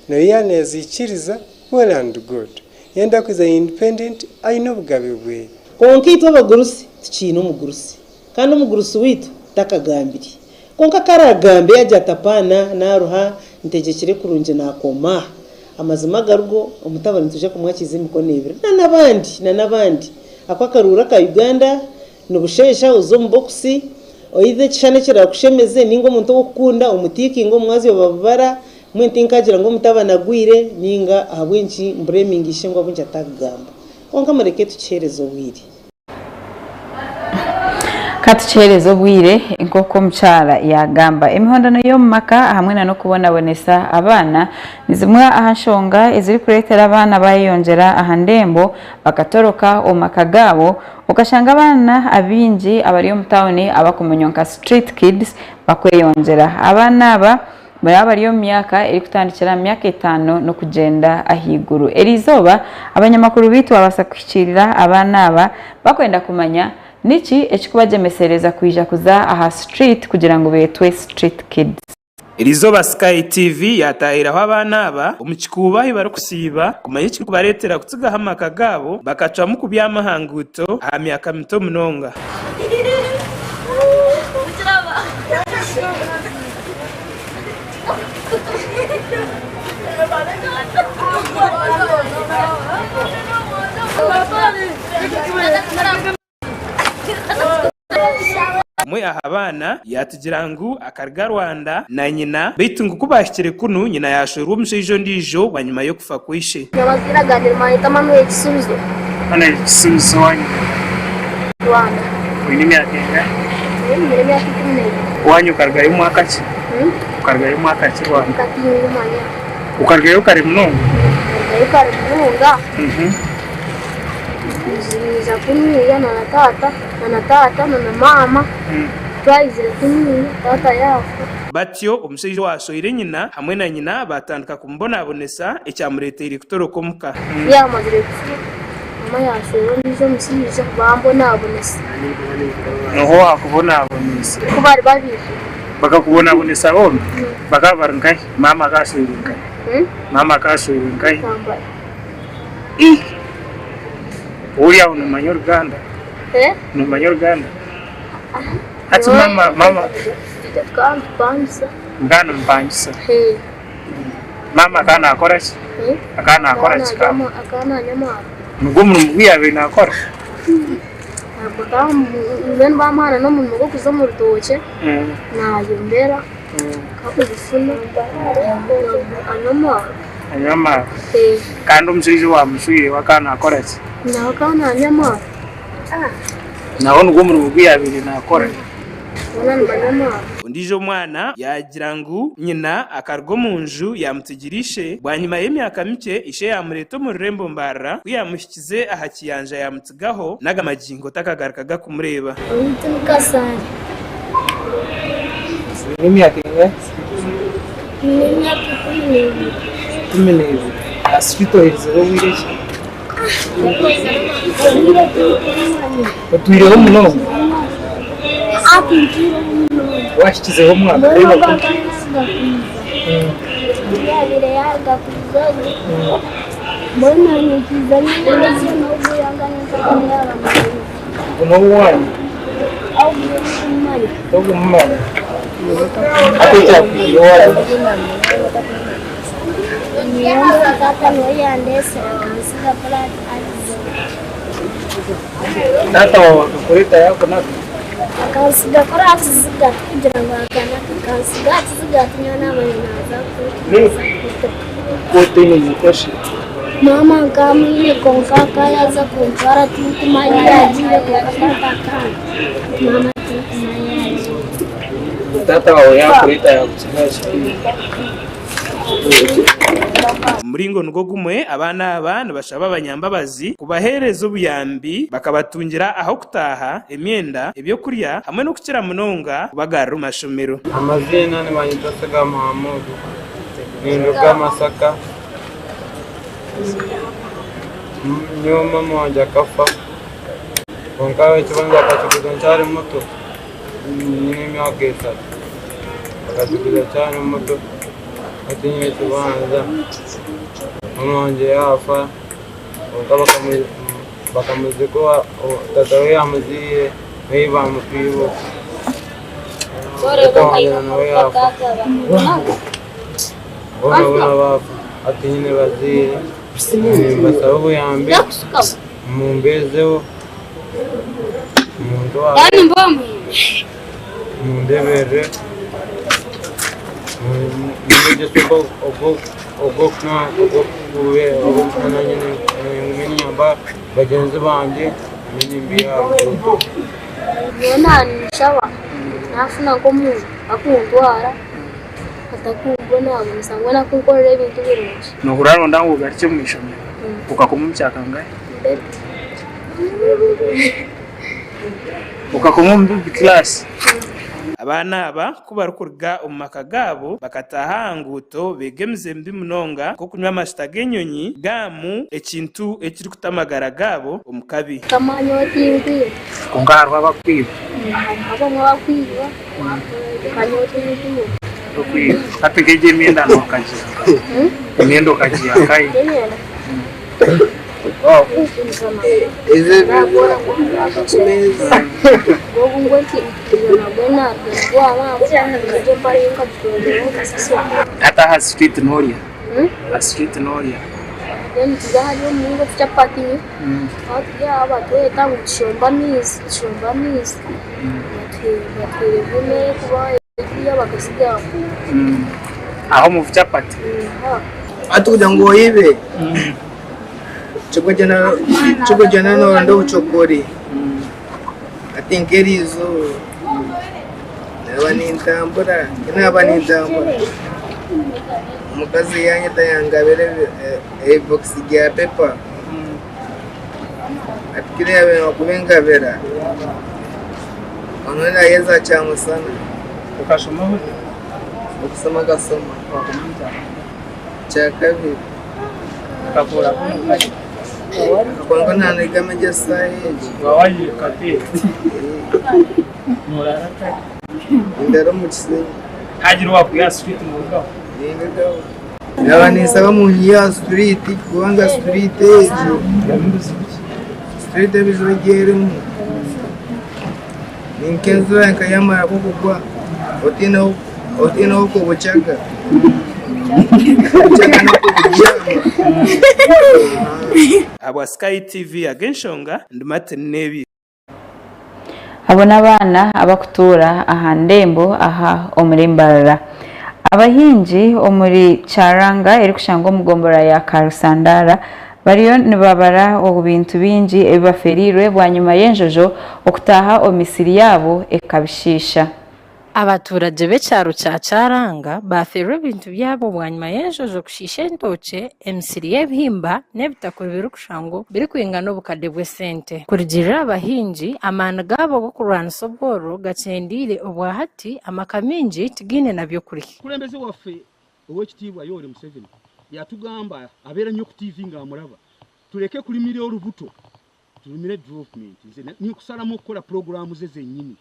Speaker 27: Nayo yaaba nezikiriza well and good. Yenda kuza independent aine obugabe bwe.
Speaker 5: Kwonka itwe abagurusi tukiine omugurusi, kandi omugurusi waitu takagambire. Kwonka ku araagambe yaagira ati, Apaana, naaruha, ntegyekire kurungi naakoma aha. Amazima agarigo, omutabani nitwija kumwakiiza emikono ebiri. Na n'abandi, na n'abandi. Ako akaruuru aka Uganda nibusheesha oze omu bokisi, oize ekishushani ekiraakushemeze nainga omuntu ou orikukunda omutiikinge omu mwazyo babubara, Mbwenu tinkaagira ngu omutabani agwire nainga ahabw'enki mbureminga ishe ngu ahabw'enki atakugamba. Kwonka mureke tukiheereze obwire.
Speaker 1: Ka tukiheereze obwire nk'oku omukyara yaagamba. Emihondano y'omu maka hamwe na n'okubonabonesa abaana ni zimwe aha nshonga ezirikureetera abaana baayeyongyera aha ndembo bakatoroka omu maka gaabo okashanga abaana abaingi abari omu tauni abakumanywa nka street kids bakweyongyera. Abaana aba Baraba bari omu myaka erikutandikira aha myaka etaano n'okugyenda ahaiguru. Eriizooba, abanyamakuru baitu babaasa kuhikiirira abaana aba bakwenda kumanya niki ekirikubagyemesereza kwija kuza aha street kugira ngu beetwe street kids.
Speaker 13: Eriizooba Sky TV yaataahiraho abaana aba omu kikuubo ahu barikusiiba kumanya ekirikubareetera kutsigaho amaka gaabo bakacwamu kubyama aha nguuto aha myaka mito munonga. Omwe aha baana yaatugira ngu akaruga Rwanda na nyina beitu ngu ku baahikire kunu nyina yaashwerwa omushaija ondiijo bwanyima y'okufa kwa ishe.
Speaker 6: Oine emyaka engahi? Owanyu okarugayo mwaka ki? Okarugayo mwaka ki Rwanda? Okarugayo kare munonga?
Speaker 16: Nkarugayo kare munonga. Nza kunuya na taata na taata na maama twaizire kunuya taata yaafa.
Speaker 13: Batyo omushaija owaashweire nyina hamwe na nyina baatandika kumubonabonesa ekyamureeteire kutoroka omuka.
Speaker 16: Ku yaamazire kufa, Mama yaashwera ondiijo omushaija bambonabonesa.
Speaker 6: N'oha owaakubonaboneise?
Speaker 16: Ku bari babiri.
Speaker 6: Bakakubonabonesa bombi? Bakaba bari nkahi? Maama akaba ashweirwe nkahi? Maama akaba ashweirwe nkahi?
Speaker 16: Kampala.
Speaker 6: Ih! Ori aho noomanya Oruganda? Noomanya Oruganda? Hati maama, maama.
Speaker 16: Itwe tukaba nitupangisa.
Speaker 6: Mukaba nimupangisa? Maama akaba naakora ki? Akaba naakora ki?
Speaker 16: Akaba nanywa amaarwa.
Speaker 6: Nigwo murimo ogu yaabaire naakora?
Speaker 16: Ntabwo akaba mbwenu baamuhana n'omurimo gw'okuza omu rutookye naayombera akabifuna anywa amaarwa.
Speaker 6: Anywa amaarwa. Kandi omushaija owaamushweire we akaba naakora ki?
Speaker 16: Nawe akaba nanywa amaarwa.
Speaker 6: Nawe nigwo murimo ogu yaabaire naakora.
Speaker 16: Boona nibanywa amaarwa.
Speaker 13: Ondiijo omwana yaagira ngu nyina akaruga omu nju yaamutsigira ishe. Bwanyima y'emyaka mikye, ishe yaamureeta omu rurembo Mbarara. Ku yaamuhikize aha kiyanja yaamutsigaho, n'aga magingo takagarukaga kumureeba.
Speaker 16: Omuntu Mukasani.
Speaker 7: Oine emyaka engahi?
Speaker 16: Nyine emyaka 12.
Speaker 7: 12. Aha street oherizeho obwire ki? Otwireho munonga? Wahikizeho omwaka? Ogu n'owaanyu? Togumumanya? Hati ekyakwihire owaanyu niki? Taata waawe akakureeta yaakunaga?
Speaker 16: Akansiga kuri aha kiziga tikugira ngu akanaga akansiga aha kiziga ati nyowe naaba naaza kuta.
Speaker 7: Otaine nyoko shi?
Speaker 16: Maama nkaba mwine kwonka akaba yaaza kuntwara tinkumanya ahu yagiire kwonka taata akanga. Maama tinkumanya ahu yagiire.
Speaker 7: Taata waawe yaakureeta yaakutsiga aha kitiiho?
Speaker 13: Omu muringo nigwo gumwe, abaana aba nibashaba abanyambabazi kubaheereza obuyambi bakabatungira ah'okutaaha, emyenda, eby'okurya hamwe n'okukira munonga kubagarura omu mashomero.
Speaker 8: Amaziina nibanyeta Siga Muhamood, ninduga Masaka. Nyowe maama wangye akafa kwonka ekibanja akakiguza nkyari muto nyine emyaka eshatu, akakiguza nkyari muto. Hati nyine ekibanja, maama wangye yaafa kwonka bakamuziika tata we yaamuziire nawe baamutwire okwo. Taata wangye nawe yaafa boona boona baafa hati nyine bazaire nimbasaba obuyambi mumbeezeho muntware. Mundeberere munyegyese ogw'okuba niinyamba bagyenzi bangye nimbiiha aha ruguuto.
Speaker 16: Nyowe naaba ninshaba naafuna nk'omuntu akuntwara atakumbonabonesa mbwenu akunkorera ebintu birungi.
Speaker 6: Nohurira noyenda ngu ogarukye omu ishomero? Okakoma omu kyakangahi? Okakoma omu baby class?
Speaker 13: Abaana aba ku barikuruga omu maka gaabo bakataaha aha nguuto beega emize mibi munonga nk'okunywa amashuta g'enyonyi, gaamu, ekintu ekirikuta amagara gaabo omu kabi.
Speaker 16: Kamanya otinkwiba.
Speaker 6: Kwonka hariho abakwiba.
Speaker 16: Hariho abamwe abakwiba kamanya otinkwiba.
Speaker 6: Tokwiba. Hati nk'egyo emyenda nokagiiha nkahi? Emyenda okagiiha nkahi?
Speaker 16: Emyenda?
Speaker 6: Hati aha street norya? Aha street norya? Aho omu chapati?
Speaker 9: Hati kugira ngu oyibe kikugyenda noronda obucokori hati nk'eriizooba naaba nintambura naaba nintambura omukazi yanyeta yangabira ebibokisi bya pepa hati kuri yaabaire kubingabira onu naaheza kyamusana.
Speaker 6: Okashoma ota?
Speaker 9: Okushoma nkashoma kyakabiri. Kwonka naaniga gye eshaaha egi. Nindaara omu kisenyi. Nindugaho. Naaba ninshaba munyihe aha situriiti kubanga situriiti egyo, situriiti ebizibu ebi erimu ni nk'enjura nka yaamara kukugwa otaine ah'okubukyaga. Bukyaga n'okububyama.
Speaker 13: Ahabwa Sky TV ag'enshonga, ndi Martin Nebi.
Speaker 1: Abo n'abaana abakutuura aha ndembo aha omuri Mbarara. Abahingi omuri Kyaranga erikushangwa omu gombolola ya Karusandara bariyo nibabara ebintu bingi ebi bafereirwe bwanyima y'enjojo okutaaha omu misiri yaabo ekabishiisha.
Speaker 10: Abaturagye b'ekyaro kya Kyaranga baferwa ebintu byabo bwanyima y'enjojo kushiisha entookye, emisiri y'ebihimba n'ebitakuri birikushangwa birikwingana obukade bw'esente. Kurugiirira aha bahingi, amaani gaabo g'okurwanisa obworo gakyendeire obwahati amaka maingi tigaine na by'okurya.
Speaker 12: Omukulembeze waffe owekitiibwa Yoweri Museveni yatugamba abeera nnyo ku TV nga amuraba tuleke kulimira olubuto tulimire development nze ninkusalamu okukola pulogulaamu ze zenyini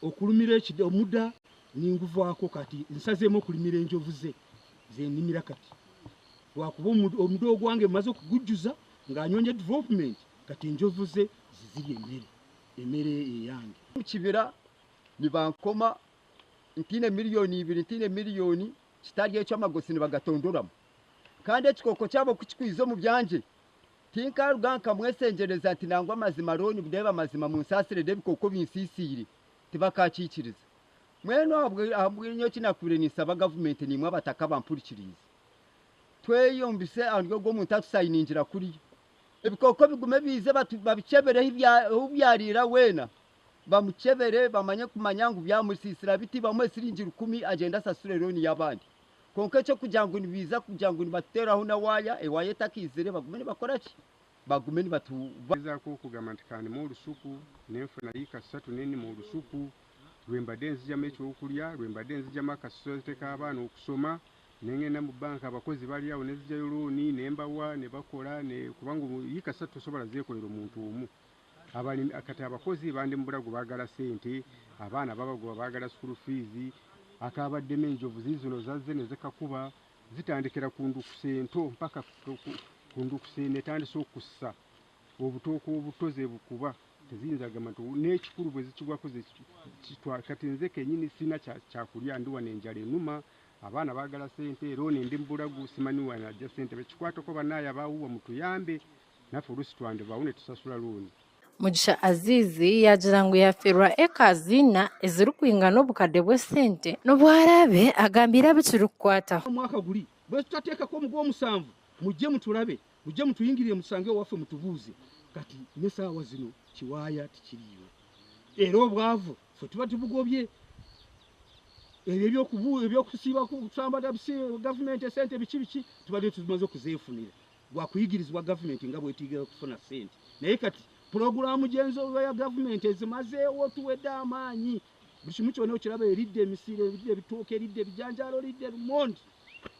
Speaker 12: Okulumira ekida omuda ninguvako kati nsazemu okulimira enjovu ze zenimira kati lwakuba omuda ogwange maze okugujjuza nga nyonja development kati enjovu ze zizirya emere emere eyange.
Speaker 14: Omu kibira nibankoma ntaine miriyoni ibiri ntaine miriyoni kitari ekyo amagosi nibagatondoramu kandi ekikooko kyabo ku kikwiza omu byangye. Tinkaruga nkamwesengyereza nti nangwa amazima looni reeba amazima munsaasire reeba ebikooko binsiisiire, tibakaakiikiriza. Mbwenu ahabwe nyowe eki naakubaire ninsaba gavumenti naimwe abataka abampurikiriize, tweyumbise ahari ogwo omuntu atusayiningira kuriya. Ebikooko bigume biize babikyebere ahu byariira weena, bamukyebere bamanye kumanya ngu byamusiisira biti bamuhe siringi rukumi agyende asasure looni y'abandi. Kwonka eky'okugira ngu nibaija kugira ngu nibatuteeraho na waaya, ewaaya etakaizire bagume nibakora ki? Bagume nibatu.
Speaker 2: Gezaako okugamba nti ka ndime orusuku, nenfuna yiika satu nenima orusuku, rwembade nzijamu ekyokurya, rwembade nzijamu akasente k'abaana okusoma, nengenda omu banka abakozi bari aho nenzijayo looni nembawa nebakora kubanga yiika satu tosobola zekorera omuntu omu. Abalimi kati abakozi bandi muburago bagala sente, abaana babagoba bagala school fees, akabaddemu enjovu zizino zazze nezikakuba, zitandikira ku ndukusa ento mpaka ku ndukusa eno etandise okussa obutooke obuto zebukuba teziyinza kugamba nti n'ekikulu bwezikigwako kati nze kenyini sirina kyakulya ndi wano enjala enuma, abaana bagala sente, looni ndi mubulago simanyi wenajja sente, bekikwatako banaye aba UWA mutuyambe naffe oluusi twandibaawo netusasula looni.
Speaker 10: Mugisha Aziz yaagira ngu yaafeerwa eka ziina ezirikwingana obukadde bw'esente n'obu araabe agambiire abu kirikukwataho.
Speaker 12: Omwaka guri bwetutateekako omu gw'omusanvu mujje muturabe, mujje mutuyingirire mutusange owaffe mutubuuze. Kati n'esaawa zino kiwaaya tikiriiyo era obwavu ffe tuba tubugobye. Ebyo eby'okusiiba kusamba gavumenti esente biki biki tubadde tumaze okuzeefunira. Gwakuyigirizibwa gavumenti nga bwetiigira kufuna ssente naye kati pulogulaamu gy'enzooba ya gavumenti ezimazeewo tuwedde amaanyi. Buli kimu kyona okiraba eridde emisiri, eridde ebitooke, eridde ebijanjaalo, eridde lumonde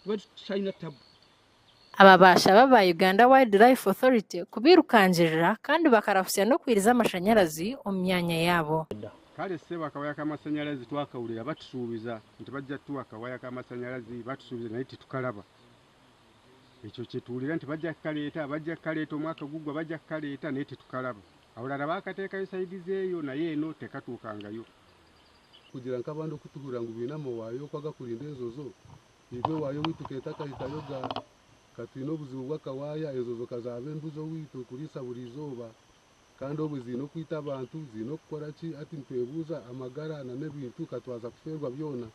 Speaker 12: tuba tukyalina ttabu.
Speaker 10: Aba baashaba aba Uganda Wildlife Authority kubairukangirira kandi bakarahusya n'okwiriza amashanyarazi omu myanya yaabo.
Speaker 2: Kale ssebo akawaya k'amasanyalazi twakawulira batusuubiza nti bajja tuwa akawaya k'amasanyalazi batusuubiza naye tetukalaba. Ekyo kye tuwulira nti bajja kukaleeta, bajja kukaleeta omwaka guggwa bajja kukaleeta naye tetukalaba. Awalala baakateekayo sayidi z'eyo naye eno tekatuukangayo.
Speaker 4: Kugira nk'abandi oku tuhurira ngu baine amawaya oku agakurinda enjojo, itwe ewaya owaitu keetakahikayo ga ka twine obuzibu bw'akawaya, enjojo ka zaaba embuzi owaitu kuriisa buri izooba kandi obwe ziine okwita abantu, ziine okukora ki, hati nitwebuuza amagara n'ebintu ka twaza kufeerwa byona.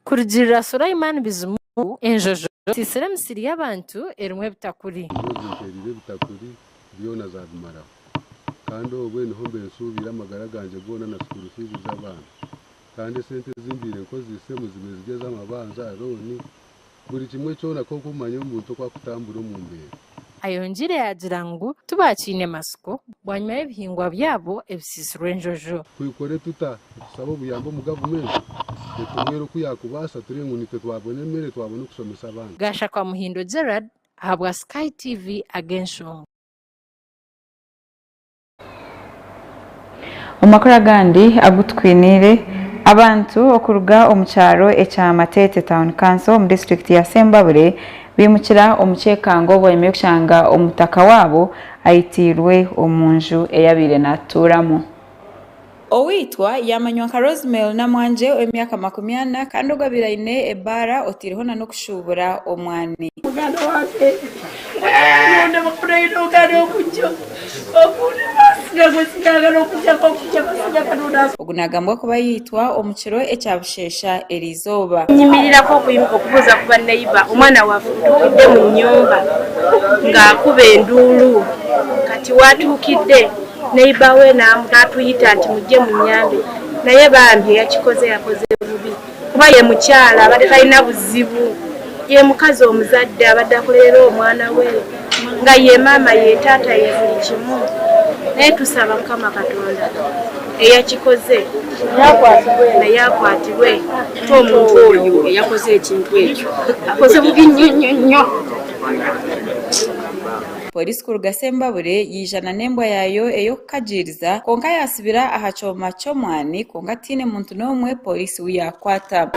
Speaker 10: Kurugiirira Sulaiman Bizimungu, enjojo esiisire emisiri y'abantu erimu ebitakuri.
Speaker 4: Enjojo zinteereire ebitakuri byona zaabimaraho. Kandi obwe niho mbe nsuubiire amagara gangye goona na school fees z'abaana. Kandi esente ezi mbaire nkozeisemu zibaire ziri ez'amabanja, loan, buri kimwe kyona nk'oku omanya omuntu oku akutambura omu mbeera.
Speaker 10: Ayongiire yaagira ngu tibaakiine matsiko bwanyima y'ebihingwa byabo ebisiisirwe enjojo.
Speaker 4: Twikore tuta? Nitushaba obuyambi omu gavumenti etuhwere oku yaakubaasa turebe ngu naitwe twabona emere twabona okushomesa abaana.
Speaker 10: Gashakwa Muhindo Gerald ahabwa Sky TV ag'enshonga.
Speaker 1: Omu makuru agandi agu tukwiniire, abantu okuruga omu kyaro ekya Mateete Town Council omu disiturikiti ya Sembabule baimukira omu kyekango bwanyima y'okushanga omutaka waabo aitiirwe omu nju ei abaire naatuuramu. Owaitwa yaamanywa nka Rosemary Namwangye ow'emyaka 40 kandi ogu abaire aine ebaara otaireho na n'okushuubura omwani.
Speaker 15: Muganda wange
Speaker 1: Ogu naagambwa kuba yaitwa omu kiro ekya busheesha eriizooba.
Speaker 17: Nyimirirako okubuuza ku baneiba omwana wafutukidde mu nnyumba ng'akuba enduulu kati watuukidde Neighbor we n'atuyita nti mujje munnyambe naye bambi eyakikoze yakoze bubi kuba ye mukyala abadde talina buzibu ye mukazi omuzadde abadde akolerera omwana we nga ye maama ye taata ye buli kimu naye tusaba Mukama Katonda eyakikoze naye akwatibwe.
Speaker 18: Omuntu oyo eyakoze ekintu ekyo akoze bubi nnyo nnyo nnyo.
Speaker 1: Pooriisi kuruga Sembabule yaija na n'embwa yaayo ey'okukagiiriza kwonka yaasibira aha kyoma ky'omwani kwonka tihaine muntu n'omwe pooriisi ou yaakwata.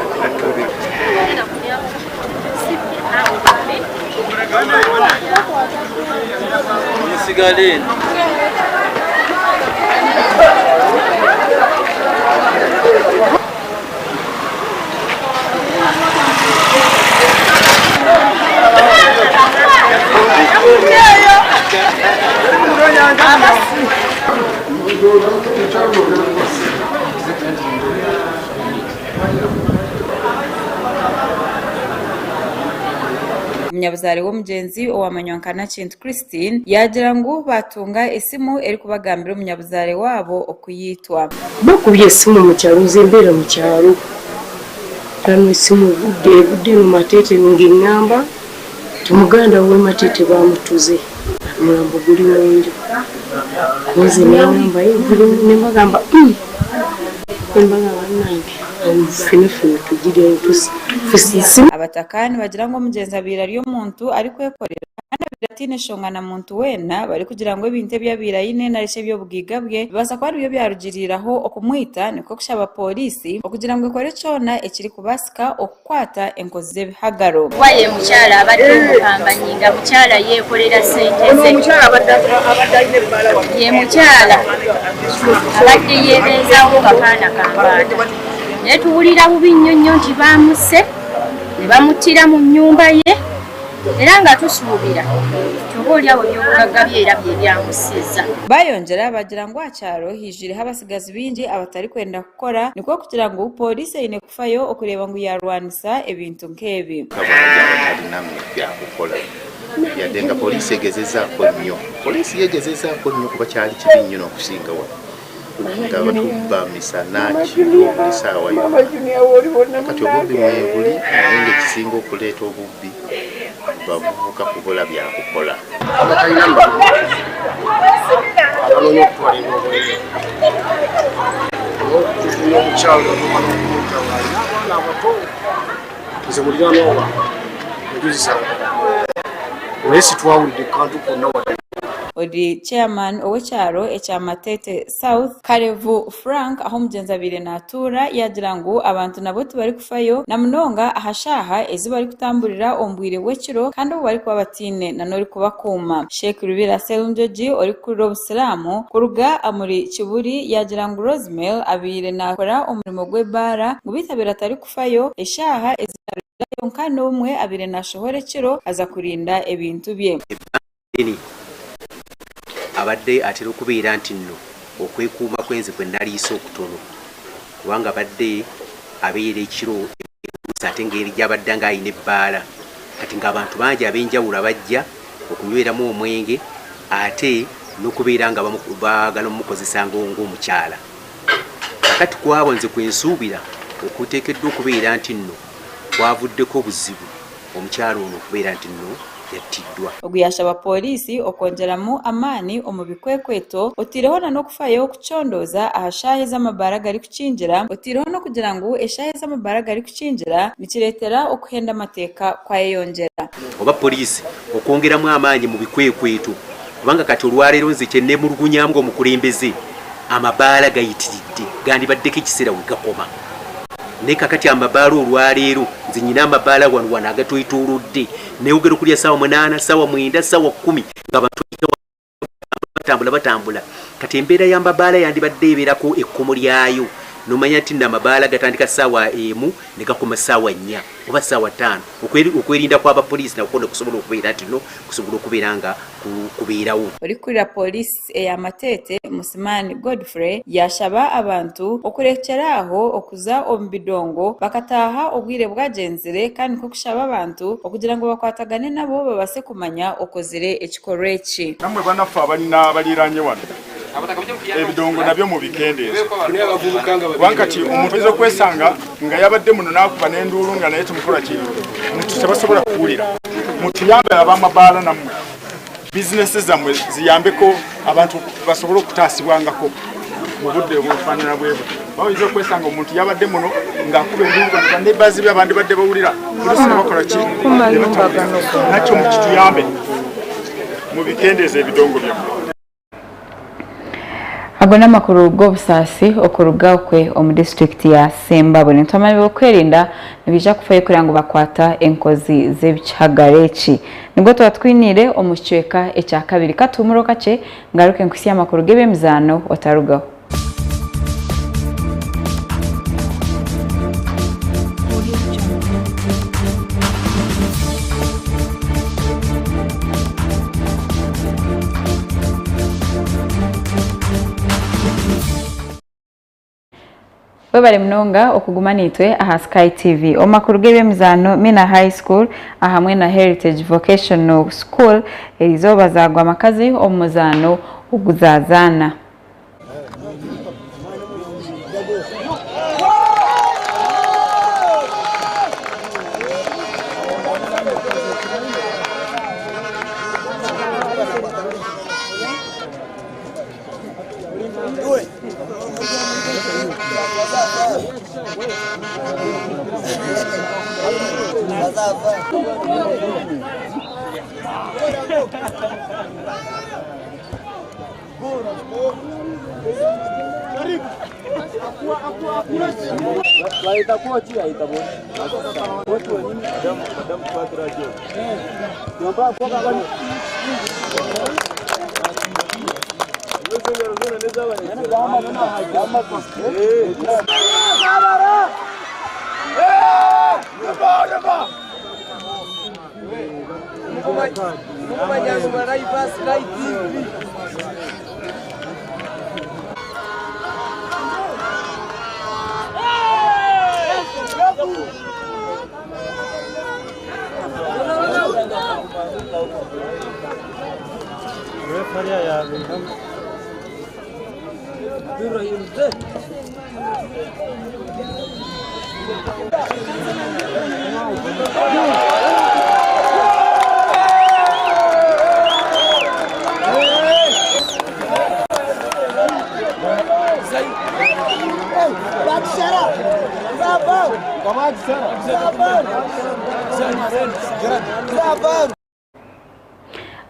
Speaker 1: Omunyabuzaare w'omugyenzi owamanywa nka Nakintu Christine yaagira ngu baatunga esimu erikubagambira omunyabuzaare waabo oku yaitwa.
Speaker 3: Bakubye esimu omu kyaro nze mbeera mu kyaro tano esimu evudde evudde eno Mateete ng'engamba nti muganda we Mateete bamutuze omulambo guli munju nze nengamba nembagamba nembagamba banange ffena ffena tugirya ntusi.
Speaker 1: Abataka nibagira ngu omugyenzi abaire ari omuntu arikwekorera kandi abaire ataine shonga na muntu weena barikugira ngu ebintu ebi abaire aine narishi eby'obugaiga bwe bibaasa kuba aribyo byarugiriiraho okumwita nikwo kushaba pooriisi okugira ngu ekore kyona ekirikubaasika okukwata enkozi z'ebihagaro.
Speaker 18: Kuba ye mukyala abadde omupambanyi nga mukyala yeekolera ssente ze. Ye mukyala abadde yeebeezaawo nga kaana kambaata. Naye tuwulira bubi nnyo nnyo nti baamusse ne bamuttira mu nnyumba ye era nga tusuubira nti oba oli awo ebyobugagga bye era bye byamussizza.
Speaker 1: Bayongyera bagira ngu aha kyaro haijwireho abatsigazi baingi abatarikwenda kukora nikwo kugira ngu pooriisi eine kufayo okureeba ngu yaarwanisa ebintu nk'ebi.
Speaker 11: Bangi abatalina byakukola yadde nga poliisi egezezaako nnyo. Poliisi yo egezezaako nnyo kuba kyali kibi nnyo n'okusinga wano nga batubba misana kiro buli saawa yonna. Kati obubbi mwebuli naye nga ekisinga okuleeta obubbi bavubuka kubula byakukola.
Speaker 15: Abatalina mirimu abanoonya okutwala ebyobwerere n'okutujuna omukyalo natuuka n'okumutta ng'alina abaana abato nze muliraanwa wange enjuzi zange naye sitwawulidde kantu konna wadde.
Speaker 1: Ori Chairman ow'ekyaro ekya Matete South, Karevu Frank ahu omugyenzi abaire natuura yaagira ngu abantu nabo tibarikufayo na munonga aha shaaha ezi barikutamburira omu bwire bw'ekiro kandi obu barikuba bataine na n'orikubakuuma. Sheikh Rubira Sserunjogi orikukurira Obusiraamu kuruga omuri Kibuli yaagira ngu Rosemary abaire nakora omurimo gw'ebaara ngu beitu abaire atarikufayo eshaaha ezi yaarugirayo nka n'obumwe abaire nashohora ekiro aza kurinda ebintu bye.
Speaker 19: Museveni abadde atera okubeera nti nno okwekuuma kwe nze kwe naliisa okutono kubanga abadde abeera ekiro oluusi ate ng'eri gy'abadde nga alina ebbaala kati ng'abantu bangi ab'enjawulo abajja okunyweramu omwenge ate n'okubeera nga baagala omukozesa ng'omukyala. Kakati kwabo nze kwe nsuubira okuteekeddwa okubeera nti nno kwavuddeko obuzibu omukyala ono okubeera nti nno yattiddwa.
Speaker 1: Ogu yaashaba Pooriisi okwongyeramu amaani omu bikwekweto oteireho na n'okufayo kucondooza aha shaaha ezi amabaara garikukingira oteireho n'okugira ngu eshaaha ezi amabaara garikukingira nikireetera okuhenda amateeka kwayeyongyera.
Speaker 19: Oba Poliisi okwongeramu amaanyi mu bikwekweto kubanga kati olwaleero nze kye neemulugunyamu ng'omukulembeze amabaala gayitiridde gandibaddeko ekiseera we gakoma. Naye kakati amabaala olwaleero nze nyina amabaala wano wano agatwetoolodde newogera okulya saawa munaana saawa mwenda saawa kumi nga abantu batambula batambula kati embeera y'amabaala yandibadde ebeerako ekkomo lyayo nomanya nti nno amabaala gatandika saawa emu ne gakoma saawa nnya oba saawa ttaano okwerinda kw'abapoliisi nakwo nekusobola okubeera nti no kusobola okubeera nga kubeerawo.
Speaker 1: Orikukurira Pooriisi eya Mateete, Musimani Godfrey yaashaba abantu okurekyera aho okuza omu bidongo bakataaha obwire bwagyenzire kandi nikwo kushaba abantu okugira ngu bakwatagane nabo babaase kumanya okozire ekikorwa eki.
Speaker 20: Namwe banaffe abalina abaliraanye wano ebidongo nabyo mubikendeeze kubanga kati omuntu ayinza okwesanga nga yabadde muno n'akuba n'enduulu nga naye tumukola ki muntu tebasobola kuwulira mutuyambe ab'amabaala nammwe bizinesi zammwe ziyambeko abantu basobole okutaasibwangako mu budde obufaanana bwe butyo bayinza okwesanga omuntu yabadde muno ng'akuba enduulu bano baneighbors be abandibadde bawulira oluusi ne bakola ki ne batawulira nakyo mukituyambe mubikendeeze ebidongo byammwe.
Speaker 1: Ago n'amakuru g'obusaasi okuruga okwe omu disiturikiti ya Ssembabule. Nitwamanya ab'okwerinda nibaija kufayo kureba ngu bakwata enkozi z'ekihagaro eki. Nibwo tuba twiniire omu kicweka ekyakabiri. Katuhumureho kakye ngaruke nkuhitsye amakuru g'eby'emizaano otarugaho. Webare munonga okuguma naitwe aha Sky TV. Omu makuru g'eby'emizaano, Mina High School ahamwe na Heritage Vocational School erizooba zaagwa amakazi omu muzaano oguzazaana.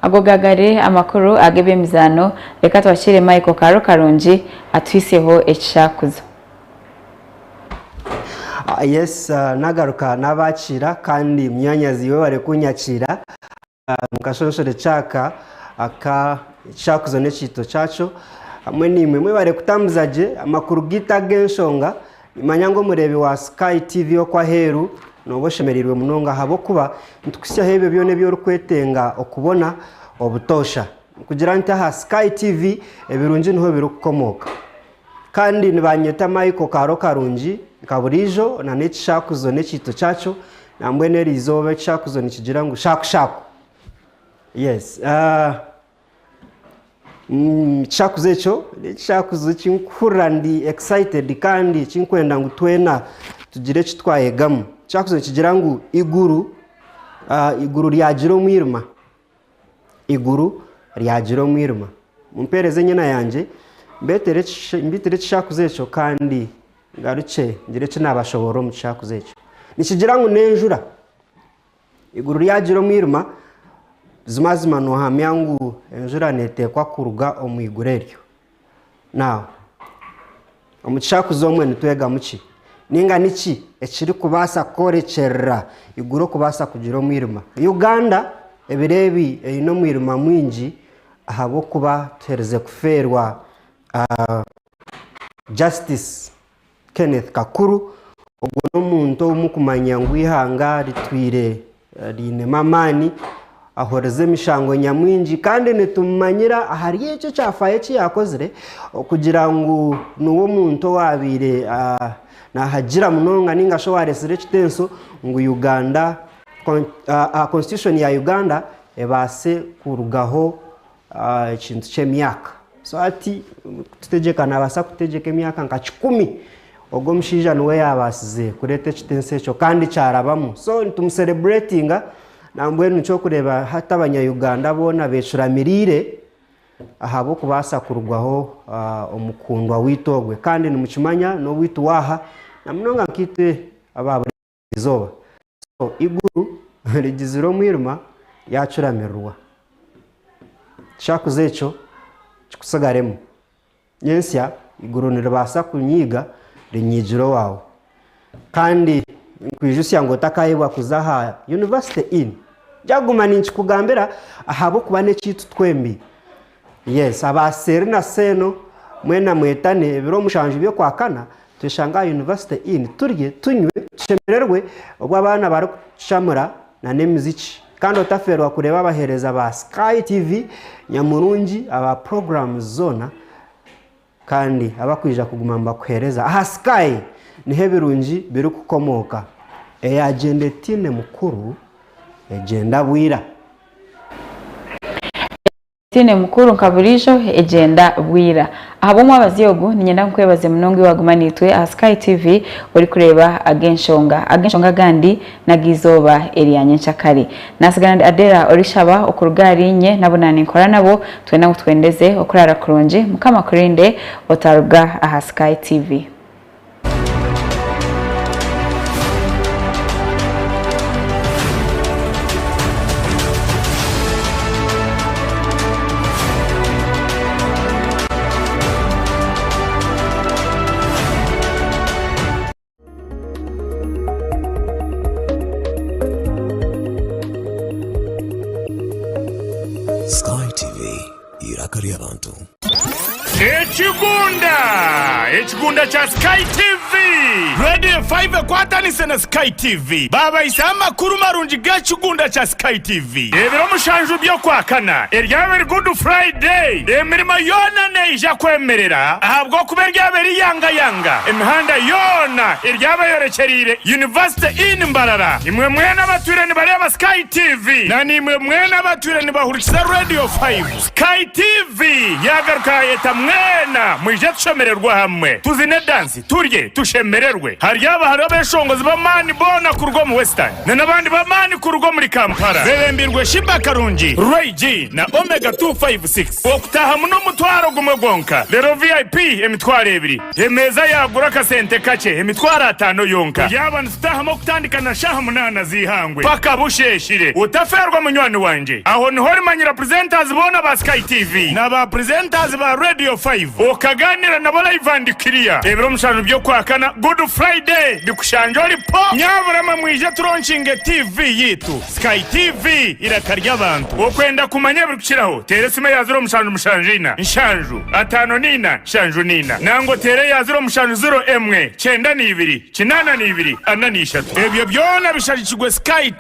Speaker 1: Ago gagari amakuru ag'eby'emizaano, reka twakiire Michael Kaaro Karungi atuhitsyeho ekishakuzo.
Speaker 21: Yes, nagaruka nabakiira kandi munyanyazi webare kunyakiira mukashonshore kyaka aka ekishakuzo n'ekiito kyakyo hamwe naimwe mwebare kutambuza gye amakuru gaitu ag'enshonga. Nimanya ngu omureebi wa Sky TV okw'aheeru nooba oshemereirwe munonga ahabw'okuba nitukuhitsyaho ebyo byona ebi orikwetenga okubona obutoosha. Nikugira nti aha Sky TV ebirungi niho birikukomooka. Kandi nibanyeta Michael Kaaro Karungi nka buriijo na n'ekishakuzo n'ekiito kyakyo nambwenu eriizooba ekishakuzo nikigira ngu shakushaku. Yes. Uh, Ekishakuzo ekyo n'ekishakuzo eki nkuhurira ndi excited kandi eki nkwenda ngu twena tugire eki twayegamu. Ekishakuzo nikigira ngu iguru, iguru ryagira omwirima, iguru ryagira omwirima. Mumpeereze enyena yangye mbeetere mbiitire ekishakuzo ekyo kandi ngarukye ngire eki naabashoboorora omu kishakuzo ekyo. Nikigira ngu n'enjura. Eiguru ryagira omwirima, buzimazima noohamya ngu enjura neeteekwa kuruga omu iguru eryo. Now, omu kishakuzi omwe nitwegamu ki? Nainga niki ekirikubaasa kworekyerera eiguru okubaasa kugira omwirima? Uganda ebiro ebi eine omwirima mwingi ahabw'okuba tuherize kufeerwa Justice Kenneth Kakuru, ogwo n'omuntu ou murikumanya ngu eihanga ritwire riinemu amaani, ahurize emishango nyamwingi kandi nitumumanyira ahari ekyo ekyafaayo eki yaakozire okugira ngu niwe omuntu owaabaire naahagira munonga nainga shi owaareetsire ekitenso ngu Uganda, constitution ya Uganda ebaase kurugaho ekintu ky'emyaka. So hati kututegyeka naabaasa kututegyeka emyaka nka kikumi. Ogwo omushaija niwe yaabaasize kureeta ekitenso ekyo kandi kyarabamu. So nitumusereburetinga nambwenu nikyo orikureeba hati abanya-Uganda boona beecuramiriire ahabw'okubaasa kurugwaho omukundwa waitu ogwe. Kandi nimukimanya n'owaitu waaha na munonga nkaitwe aba buri izooba. So eiguru rigizire omwirima ryacuramirirwa. Kishakuza ekyo kikutsigaremu. Nyentsya eiguru niribaasa kunyiiga rinyiigire owaawe. Kandi ninkwijutsya ngu otakaayebwa kuza aha University Inn. Ndyaguma ninkikugambira ahabw'okuba n'ekyaitu twembi. Yes, aba seeri na seeno mwena mwetane ebiro mushanju by'okwakana tweshange aha University Inn turye, tunywe, tushemererwe obu abaana barikushamura na n'emiziki. Kandi otafeerwa kureeba abaheereza ba Sky TV nyamurungi aba programs zoona. Kandi abakwija kuguma nibakuheereza aha Sky niho ebirungi birikukomooka. Eyagyenda etaine mukuru egyenda bwira.
Speaker 1: Etaine mukuru nka buriijo egyenda bwira. Ahabw'omwabazyo ogu niinyenda nkwebaze munonga iwe waguma naitwe aha Sky TV orikureeba ag'enshonga. Ag'enshonga agandi n'ag'eizooba erya nyenkyakare. Naatsigara ndi Adela orishaba okuruga ahari inye n'abu naaninkora nabo twena ngu twendeze okuraara kurungi. Mukama akurinde otaruga aha Sky TV.
Speaker 5: Sky TV, eiraka ry'abantu.
Speaker 22: Ekigunda! Ekigunda kya Sky TV! Radio 5 ekwatanise na Sky TV baabahisaho amakuru marungi g'ekigunda kya Sky TV. Ebiro mushanju by'Okwakana eryaba eri Good Friday, emirimo yoona neija kwemerera ahabw'okuba eryaba eri yangayanga. Emihanda yoona eryaba eyorekyereire University Inn Mbarara. Imwe mwena abatwire nibareeba Sky TV na naimwe mwena abatwire nibahurikiza Radio 5, Sky TV yaagaruka yaayeta mwena mwije tushemererwe hamwe, tuzine dansi, turye, tushemererwe. Haryaba hariho abeshongozi b'amaani boona kuruga omu Western na n'abandi b'amaani kuruga omuri Kampala bebembirwe Sheebah Karungi, Ray G na Omega 256. Okutaahamu n'omutwaro gumwe gwonka, reero VIP emitwaro ebiri. Emeeza yaagura akasente kakye, emitwaro ataano yonka. Turyaba nitutaahamu okutandika na shaaha munaana z'eihangwe paka busheeshire. Otafeerwa munywani wangye. Aho niho orimanyira presenters boona ba Sky TV na ba presenters ba Radio 5 okagaaniira nabo live and clear. Ebiro mushanju by'Okwakana, Good Friday, bikushangye ori po! Nyabura mwe mwije turonkinge TV yaitu. Sky TV, eiraka ry'abantu. Okwenda kumanya ebirikukiraho, teera esimu eya 0774 7 54 74 nangwa oteere eya 0701 92 82 43. Ebyo byona bishagikirwe Sky TV.